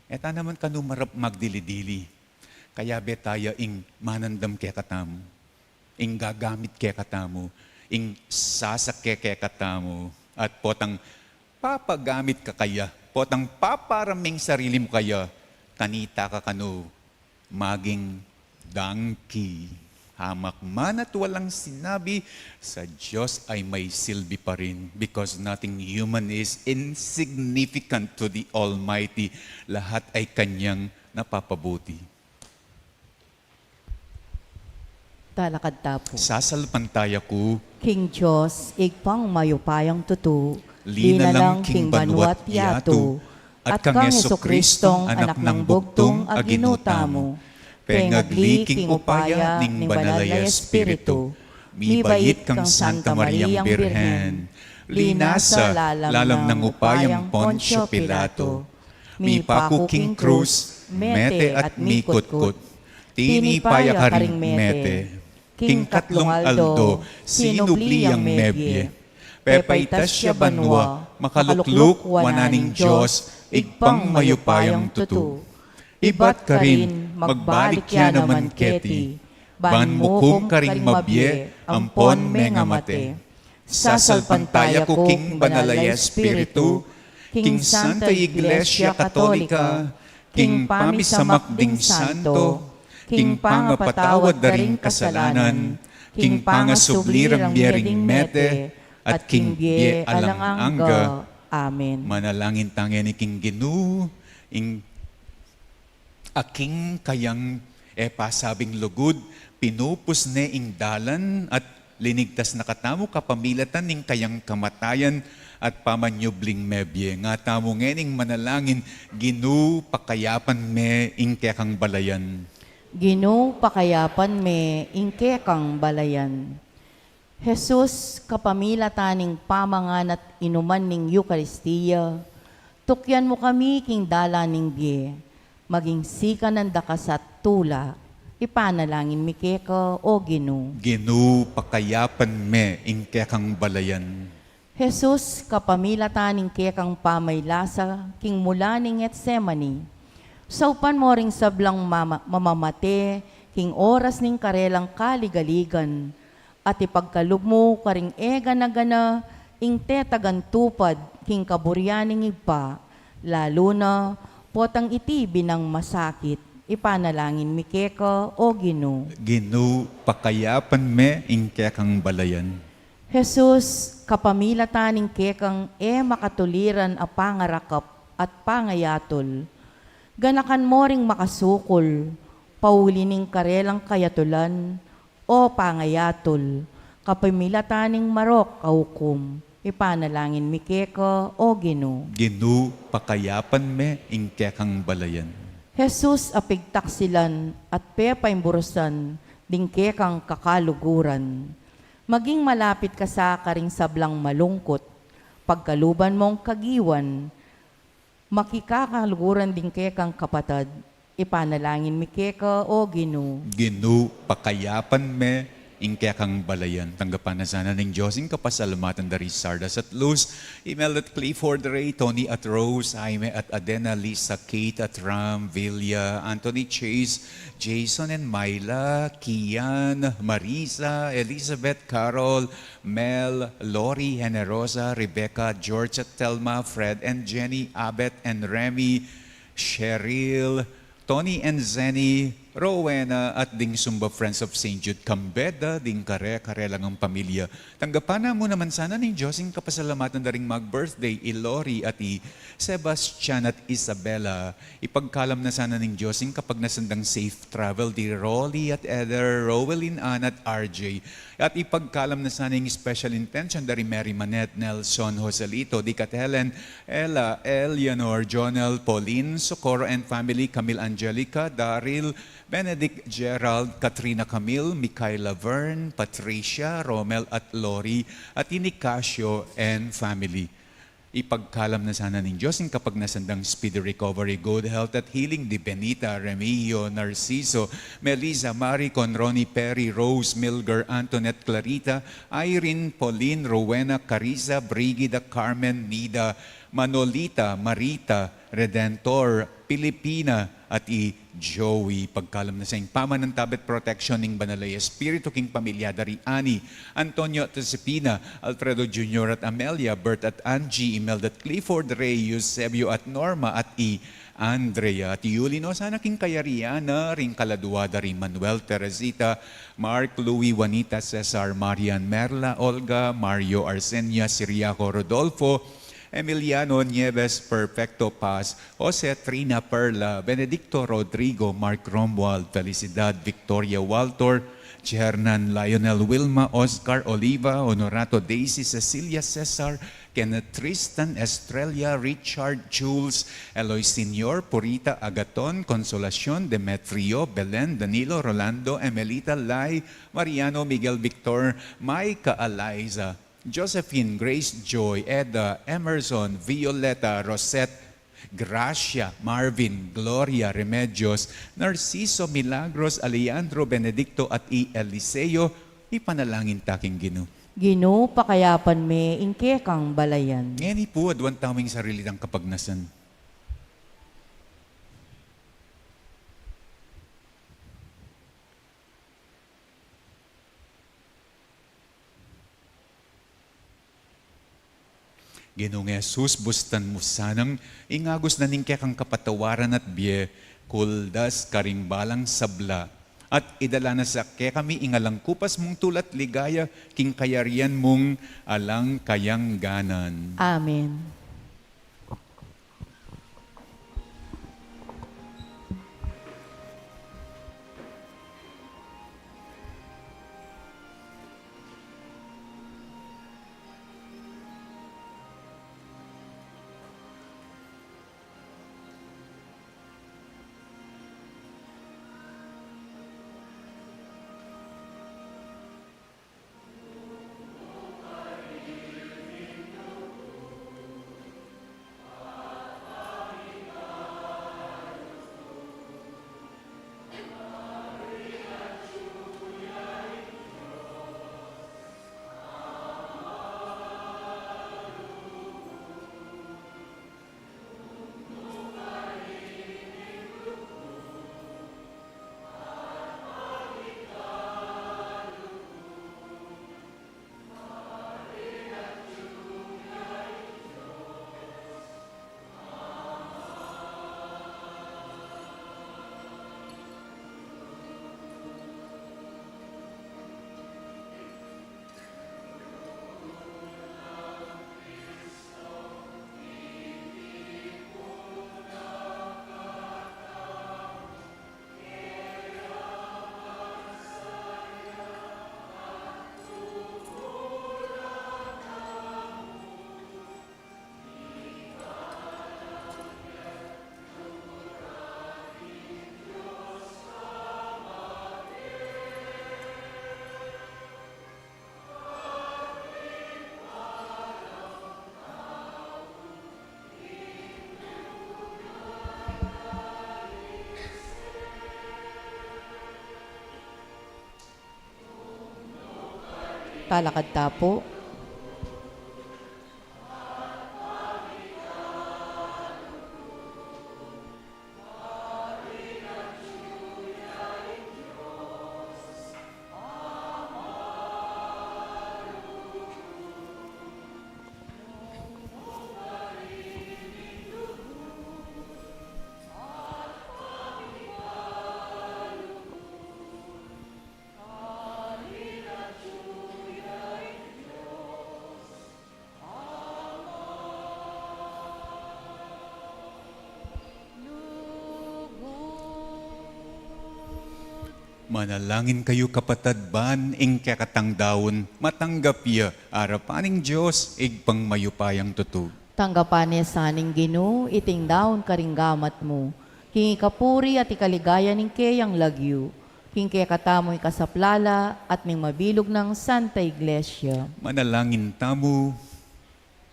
e ta naman kanu marap magdili-dili. Kayabe taya ing manandam kekatamu, ing gagamit kekatamu, ing sasake kekatamu, at potang papagamit ka kaya, potang paparam ing sarili mu kaya, kanita ka kanu maging donkey. Hamak man at walang sinabi, sa Diyos ay may silbi pa rin, because nothing human is insignificant to the Almighty. Lahat ay kanyang napapabuti. Talakad ta pu. Sasalpantaya ku king Dios, Ibpang mayupayang tutu, linalang king banua't yatu, at kang Jesucristong Anak nang bugtung a Ginu tamu, pengagli king upaya ning Banal a Espiritu, mibait kang Santa Mariang Birhen, linasa lalam nang upayang Poncio Pilato, mipaku king krus, mete at mikutkut, tinipa ya karing mete, king katlung aldo sinubli yang mebie, pepaitas ya banua, makalukluk wanan ning Dios, Ibpang mayupayang tutu. Ibat karin magbalik ya naman keti, ban mukum karing mabie ampon mengamate. Sasalpantaya ku king Banal a Espiritu, king Santa Iglesia Katolika, king pamisamak ding santo, king pangapatawad da ring kasalanan, king pangasubli rang mie ring mete, at king bie alang angga. Amen. Manalangin ta ngeni king Ginu, ing aking kayang e pasabing lugud, pinupus ne ing dalan at linigtas na katamu kapamilatan ning kayang kamatayan at pamanyubling mebie. Ngatamu ngening manalangin, Ginu, pakayapan me ing kekang balayan. Ginu, pakayapan me ing kekang balayan. Jesus, kapamilatan ning pamangan at inuman ning Eukaristia, tukyan mu kami king dalan ning bie, maging sikanan da ka sa tula. Ipanalangin mi keka, O Ginu. Ginu, pakayapan me ing kekang balayan. Jesus, kapamilatan ning kekang pamaylasa king mula ning Getsemani, saupan mo ring sablang mama-, mamamate king oras ning karelang kaligaligan, at ipagkalub mu karing e gana-gana ing tetagan tupad king kaburian ning Ibpa, lalu na potang iti binang masakit. Ipanalangin mi keka, O Ginu. Ginu, pakayapan me ing kekang balayan. Jesus, kapamilatan ning kekang e makatuliran a pangarakap at pangayatul, ganakan mo ring makasukul, pauli ning karelang kayatulan, O pangayatul, kapamilatan ning marok a ukum, ipanalangin mi keka, O Ginu. Ginu, pakayapan me ing kekang balayan. Jesus, a pigtaksilan at pepaimburusan ding kekang kakaluguran, maging malapit ka sa karing sablang malungkut, pagkaluban mong kagiwan, makikakaluguran ding kekang kapatad, ipanalangin mi keka, O Ginu. Ginu, pakayapan me ing kekang balayan. Tanggapan na sana ning Dios ing kapasalamatan da ri Sardas at Luz, Imelda at Clifford Ray, Tony at Rose, Jaime at Adena, Lisa, Kate at Ram, Vilya, Anthony, Chase, Jason and Myla, Kian, Marisa, Elizabeth, Carol, Mel, Lori, Generosa, Rebecca, George at Telma, Fred and Jenny, Abet and Remy, Cheryl, Tony and Zenny, Rowena, at ding Sumba Friends of Saint Jude Cambeda, ding kare-kare lang ang pamilya. Tanggapan na mu naman sana ning Dios ing kapasalamatan da ring mag-birthday, i Lori at i Sebastian at Isabella. Ipagkalam na sana ning Dios ing kapagnasan dang safe travel di Rolly at Eder, Rowelyn, Ann at R J. At ipagkalam na sana ing special intention da ri Mary Manette, Nelson, Joselito, Dick at Helen, Ella, Eleanor, Jonel, Pauline, Socorro and family, Camille, Angelica, Daryl, Benedict, Gerald, Katrina, Camille, Michaela, Vern, Patricia, Romel at Lori, at i Nicasio and family. Ipagkalam na sana ning Dios ing kapagnasan dang speedy recovery, good health at healing di Benita, Remigio, Narciso, Melissa, Mari, Conroni, Perry, Rose, Milger, Antoinette, Clarita, Irene, Pauline, Rowena, Carissa, Brigida, Carmen, Nida, Manolita, Marita, Redentor, Pilipina, at i Joey. Pagkalam na sa ing pamanantabe at protection ning Banal a Espiritu king pamilya da ri Ani, Antonio at Josefina, Alfredo Junior at Amelia, Bert at Angie, Imelda at Clifford, Ray, Eusebio at Norma, at i Andrea. At iuli no sana king kayarian na ring kaladua da ri Manuel, Teresita, Mark, Louie, Juanita, Cesar, Marian, Merla, Olga, Mario, Arsenia, Siriaco, Rodolfo, Emiliano, Nieves, Perfecto, Paz, Jose, Trina, Perla, Benedicto, Rodrigo, Mark, Romuald, Felicidad, Victoria, Walter, Chernan, Lionel, Wilma, Oscar, Oliva, Honorato, Daisy, Cecilia, Cesar, Kenneth, Tristan, Estrella, Richard, Jules, Eloy Senior, Purita, Agaton, Consolacion, Demetrio, Belen, Danilo, Rolando, Emelita, Lai, Mariano, Miguel, Victor, Micah, Eliza, Josephine, Grace, Joy, Eda, Emerson, Violeta, Rosette, Gracia, Marvin, Gloria, Remedios, Narciso, Milagros, Alejandro, Benedicto, at i Eliseo. Ipanalangin ta king Ginu. Ginu, pakayapan me ing kekang balayan. Ngeni pu, aduan tamu ing sarili tang kapagnasan. Ginung Jesus, bustan mu sanang ingagus na ning kekang kapatawaran at bie, kuldas karing balang sabla, at idala na sa kekami ing alang kupas mung tula't ligaya king kayarian mung alang kayangganan. Amen. Lalakad ta pu. Manalangin kayu, kapatad, ban ing kekatang daun matanggap ya arapan ning Dios, Ibpang mayupayang tutu. Tanggapan ne sa ning Ginu iting daun karing gamat mu, king ikapuri at ikaligaya ning keyang lagyu, king kekatamung ikasaplala at ning mabilug nang Santa Iglesia. Manalangin tamu.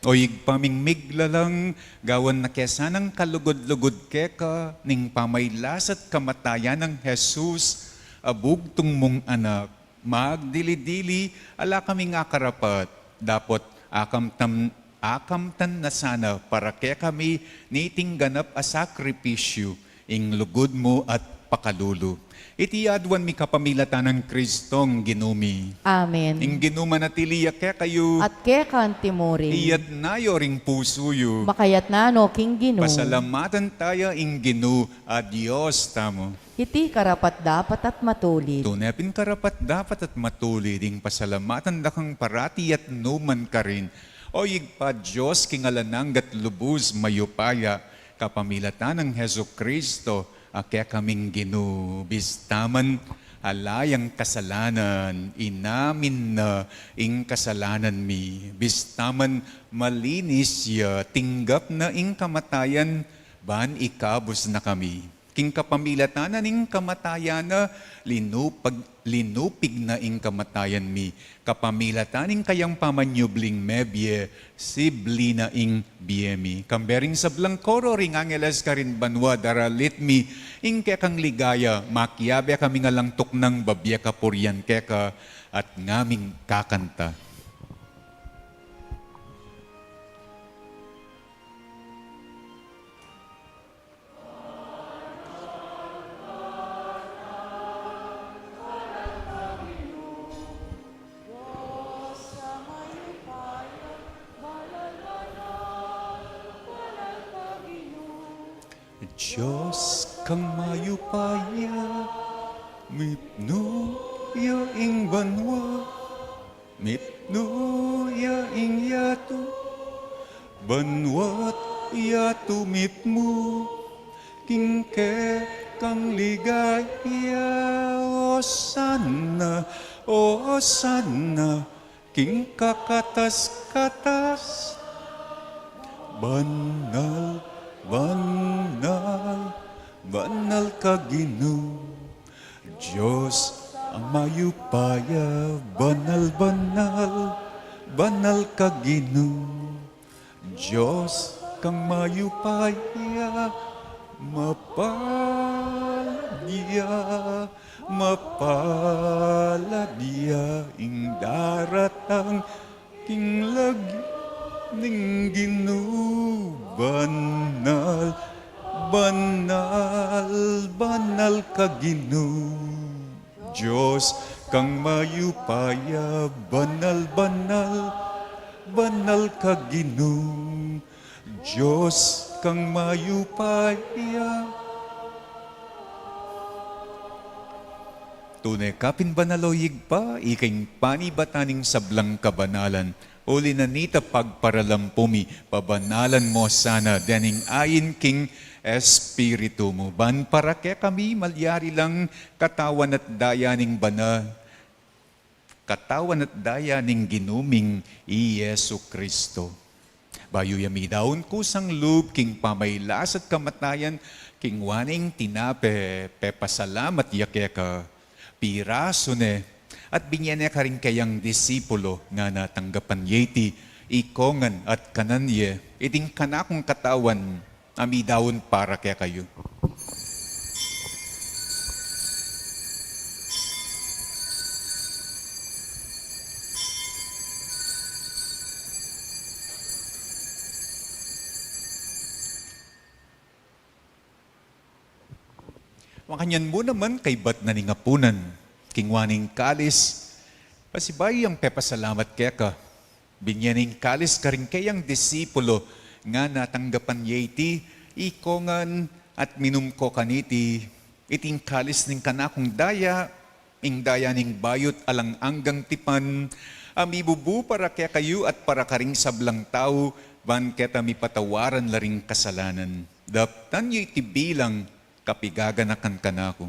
O Ibpa ming miglalang, gawan na ke sanang kalugud-lugud keka ning pamailas at kamatayan nang Jesus a bugtung mung Anak, magdili-dili, ala kaming akarapat, dapot akamtan, akamtan na sana para kekami niting ganap a sakripisyu, ing lugud mu at pakalulu. Iti aduan mi kapamilatan nang Kristong Ginu mi. Amen. Ing Ginu manatili ya kekayu. At keka antimurin. Iyatna yu ring pusu yu. Makayatna no king Ginu. Pasalamatan taya ing Ginu a Dios tamu. Iti karapat-dapat at matulid. Tune pin karapat-dapat at matulid ing pasalamatan da kang parati at nukarin man. O Ibpa Dios, king alang angga at lubus mayupaya, kapamilatan nang Jesucristo a kekaming Ginu, bista man ala yang kasalanan, inamin na ing kasalanan mi, bista man malinis ya, tinggap na ing kamatayan, ban ikabus na kami. King kapamilatan na ning kamatayan na, linupag-, linupig na ing kamatayan mi. Kapamilatan ning kayang pamanyubling mebie, sibli na ing bie mi. Kambe ring sablang koro ring angeles karin banua, daralit mi ing kekang ligaya, makiabe kaming alang tuknang babie kapurian keka, at ngaming kakanta. Dios kang mayupaya, mipnu ya ing banua, mipnu ya ing yatu, banua't yatu mitmu, king kekang ligaya. Osana, Osana, king kakatas-katas. Banal, banal, banal ka Ginu. Dios a mayupaya, banal, banal, banal ka Ginu. Dios kang mayupaya, mapalad ya, mapalad ya ing daratang king lagyu ning Ginu. Banal, banal, banal ka Ginu. Dios kang mayupaya, banal, banal, banal ka Ginu. Dios kang mayupaya. Tune ka pin banal, o Ibpa, ika ing panibatan ning sablang kabanalan. Uli na nita pagparalampu mi, pabanalan mo sana dening ain king Espiritu mu, ban para kekami malyari lang katawan at daya ning bana, katawan at daya ning Ginu ming i Jesu Cristo. Bayu ya midaun kusang lub king pamailas at kamatayan, kinua ne ing tinape, pepasalamat ya keka, pirasu ne, at binye ne karing keyang disipulo, ngana, tanggapan ye iti ikongan at kanan ye, iti ing kanakung katawan a midaun para kekayu. Makanyan mu naman kaybat na ning apunan, kingwa ne ing kalis, pasibayu yang pepasalamat keka. Binye ne ing kalis karing keyang disipulo, ngana, tanggapan ye iti, ikongan, at minum ko kaniti, iti ing kalis ning kanakung daya, ing daya ning bayu't alang anggang tipan, a mibubu para kekayu at para karing sablang tau, ban keta mipatawaran la ring kasalanan. Daptan yu iti bilang kapigaganakan kanaku.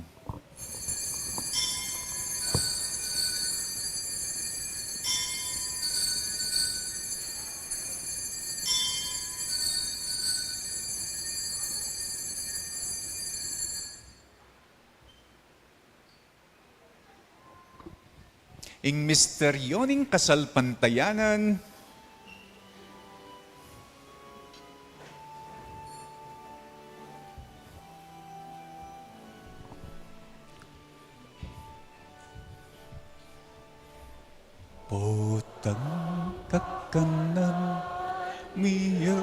Ing misteryo ning kasalpantayanan. Potang kakanan mi ya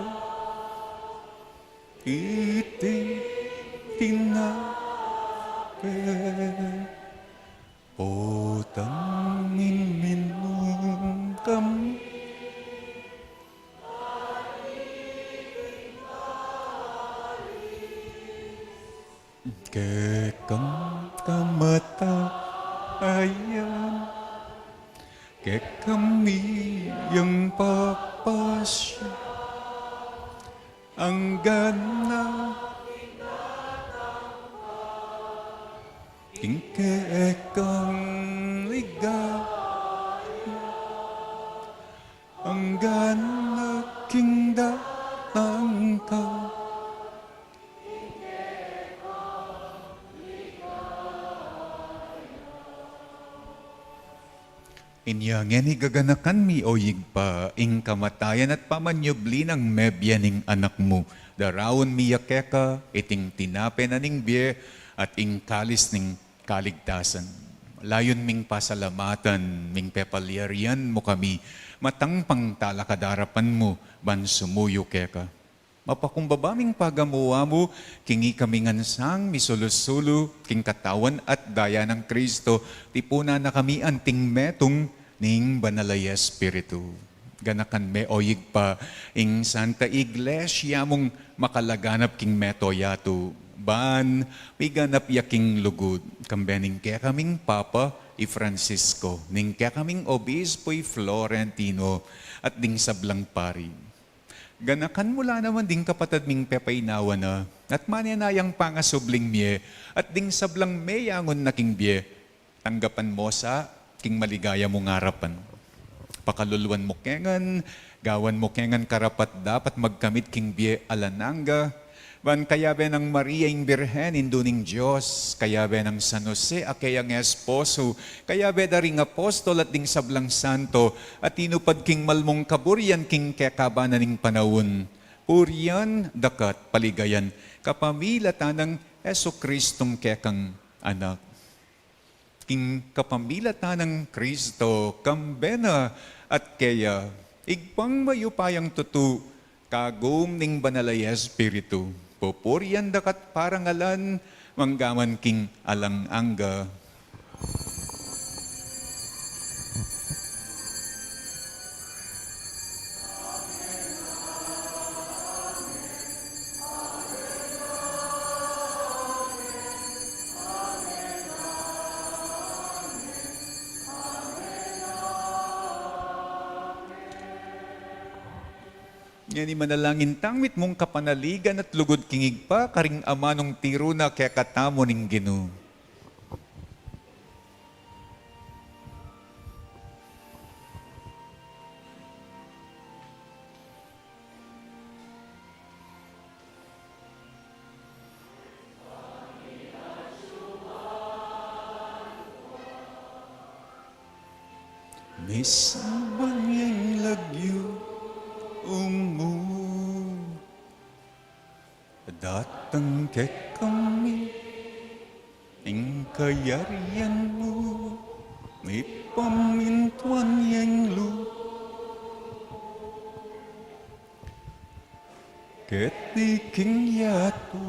iti tinape. Potang iminum kami kekang kamatayan, kekami yang papasya. Anggang na king kekang ligaya, anggang na king datang ka. Inya ngeni gaganakan mi, o Ibpa, ing kamatayan at pamanyubli nang mebie ning Anak mu. Daraun mi ya keka iting tinape na ning bie at ing kalis ning kaligtasan. Layun ming pasalamatan, ming pepalyarian mu kami, matang pang talakad arapan mu, ban sumuyu keka. Mapakumbaba ming pagamu-amu, king ikami ngan sang misulu-sulu king katawan at daya nang Kristo, tipunan na kami anting metung ning Banal a Espiritu. Ganakan me, o Ibpa, ing Santa Iglesia mung makalaganap king mabilug a yatu, ban miganap ya king lugud, kambe ning kekaming Papa, i Francisco, ning kekaming Obispo, i Florentino, at ding sablang pari. Ganakan mu la naman ding kapatad ming pepainawa na, at manenayang pangasubling mie, at ding sablang meyangun na king bie, tanggapan mu sa king maligaya mung arapan. Pakaluluan mu ke ngan, gawan mu ke ngan karapat-dapat magkamit king bie alang angga, ban kayabe nang Maria ing Birhen, Indu ning Dios, kayabe nang San Jose a keyang esposo, kayabe da ring apostol at ding sablang santo, a tinupad king mal mung kaburian king kekaban na ning panaun, purian da ka at paligayan, kapamilatan nang Jesukristong kekang Anak. King kapamilatan nang Kristo, kambe na at keya, Ibpang mayupayang tutu, kagum ning Banal a Espiritu, pupurian da ka at parangalan, mangga man king alang angga. Ngeni manalangin tang mitmung kapanaligan at lugud king Ibpa, karing amanung tiru na kekatamu ning Ginu. Misamban yang lagyu mu, datang kekami ing kayarian mu, mipamintuan yang lub keti king yatu.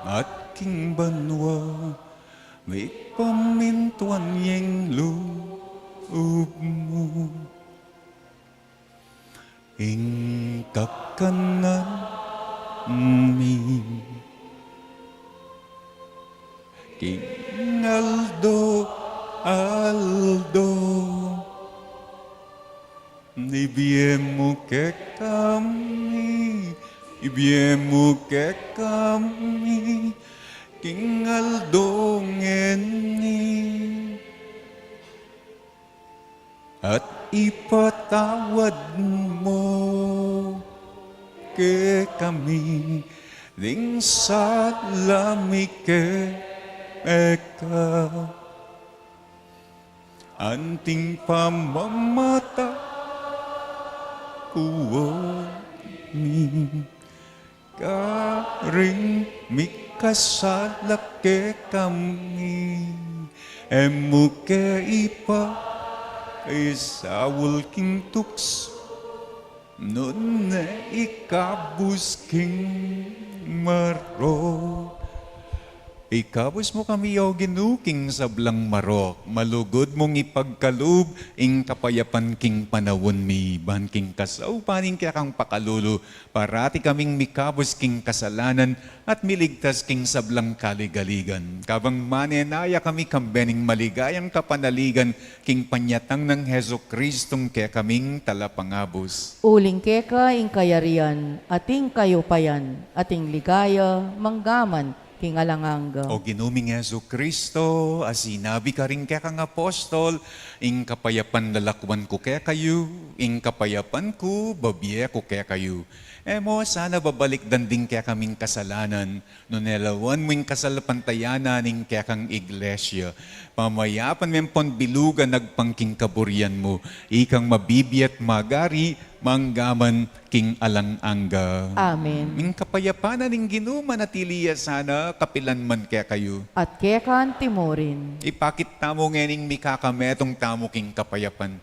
at king banua, mipamintuan ya ing lub mu. Ing kakanan mi king aldo-aldo, ibie mu kekami, ibie mu kekami king aldo ngeni. At ipatawad mu kekami ding sala mi keka, anting pamamatawad mi karing mikasala kekami. E mu ke ipaisaul king tuksu, nune ikabus king marok. Ikabus mu kami, O Ginu, king sablang marok. Malugud mung ipagkalub ing kapayapan king panaun mi, ban king kasaupan ning kekang pakalulu, parati kaming mikabus king kasalanan at miligtas king sablang kaligaligan. Kabang manenaya kami kambe ning maligayang kapanaligan king panyatang nang Jesucristong kekaming Talapangabus. Uling keka ing kayarian, at ing kayupayan, at ing ligaya, manggaman king alang angga. O Ginu ming Jesucristo, a sinabi karing kekang apostol, ing kapayapan lalakwan ku kekayu, ing kapayapan ku babie ku kekayu. E mu sana babalikdan ding kekaming kasalanan, nune lawan mu ing kasalpantayanan ning kekang iglesia. Pamayapan me ampon bilugan agpang king kaburian mu, ikang mabibie at magari, manggaman king alang angga. Amen. Ing kapayapan na ning Ginu manatili ya sana kapilan man kekayu. At keka antimurin. Ipakit tamu ngening mikakametung tamu king kapayapan.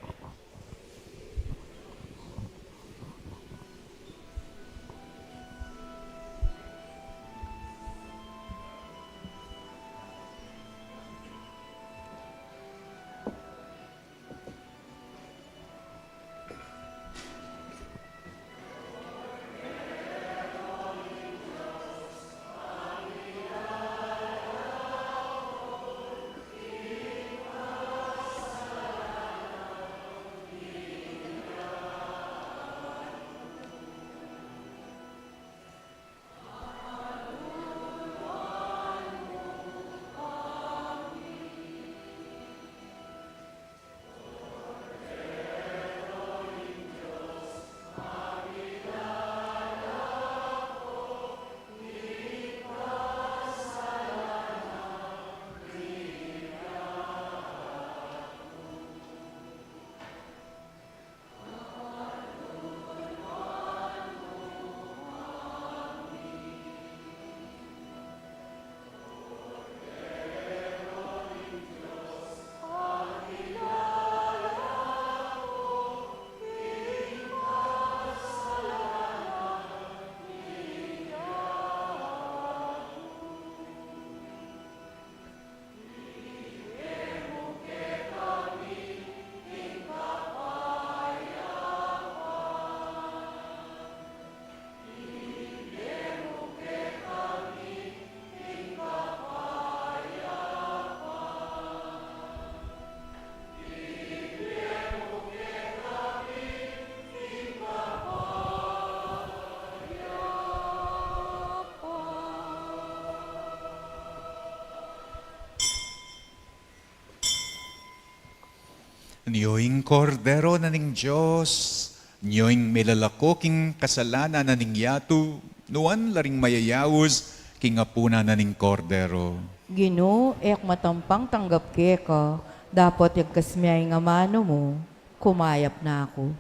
Nyo ing Kordero na ning Dios, nyo ing milalako king kasalanan na ning yatu, nuan la ring mayayaus king apunan na ning Kordero. Ginu, e ku matampang tanggap keka, dapot yagkas me ing amanu mu, kumayap na ku.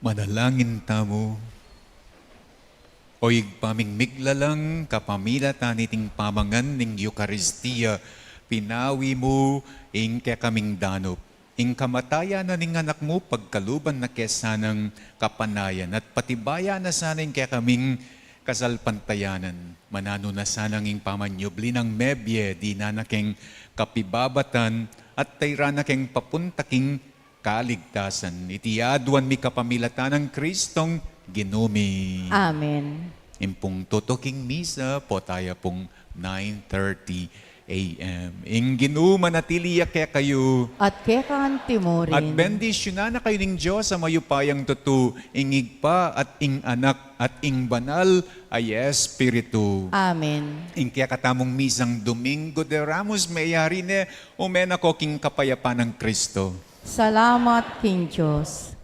Manalangin tamu. O Ibpa ming miglalang, kapamilatan niting pamangan ning Eukaristia, pinawi mu ing kekaming danup, ing kamatayan na ning Anak mu, pagkaluban na ke sanang kapanayan, at patibayan na sana ing kekaming kasalpantayanan. Mananu na sanang ing pamanyubli nang mebie, dinan na keng kapibabatan, at tayran na keng papunta king kaligtasan. Iti aduan mi kapamilatan nang Kristong Ginu mi. Amen. Ing pung tutuking misa, potaya pung nine thirty a m. Ing Ginu manatili ya kekayu. At keka antimurin. At bendisyunan na kayu ning Dios a mayupayang tutu, ing Ibpa at ing Anak at ing Banal a Espiritu. Amen. Ing kekatamung misang Domingo de Ramos, meyari ne, ume na ko king kapayapan nang Kristo. Salamat king Dios.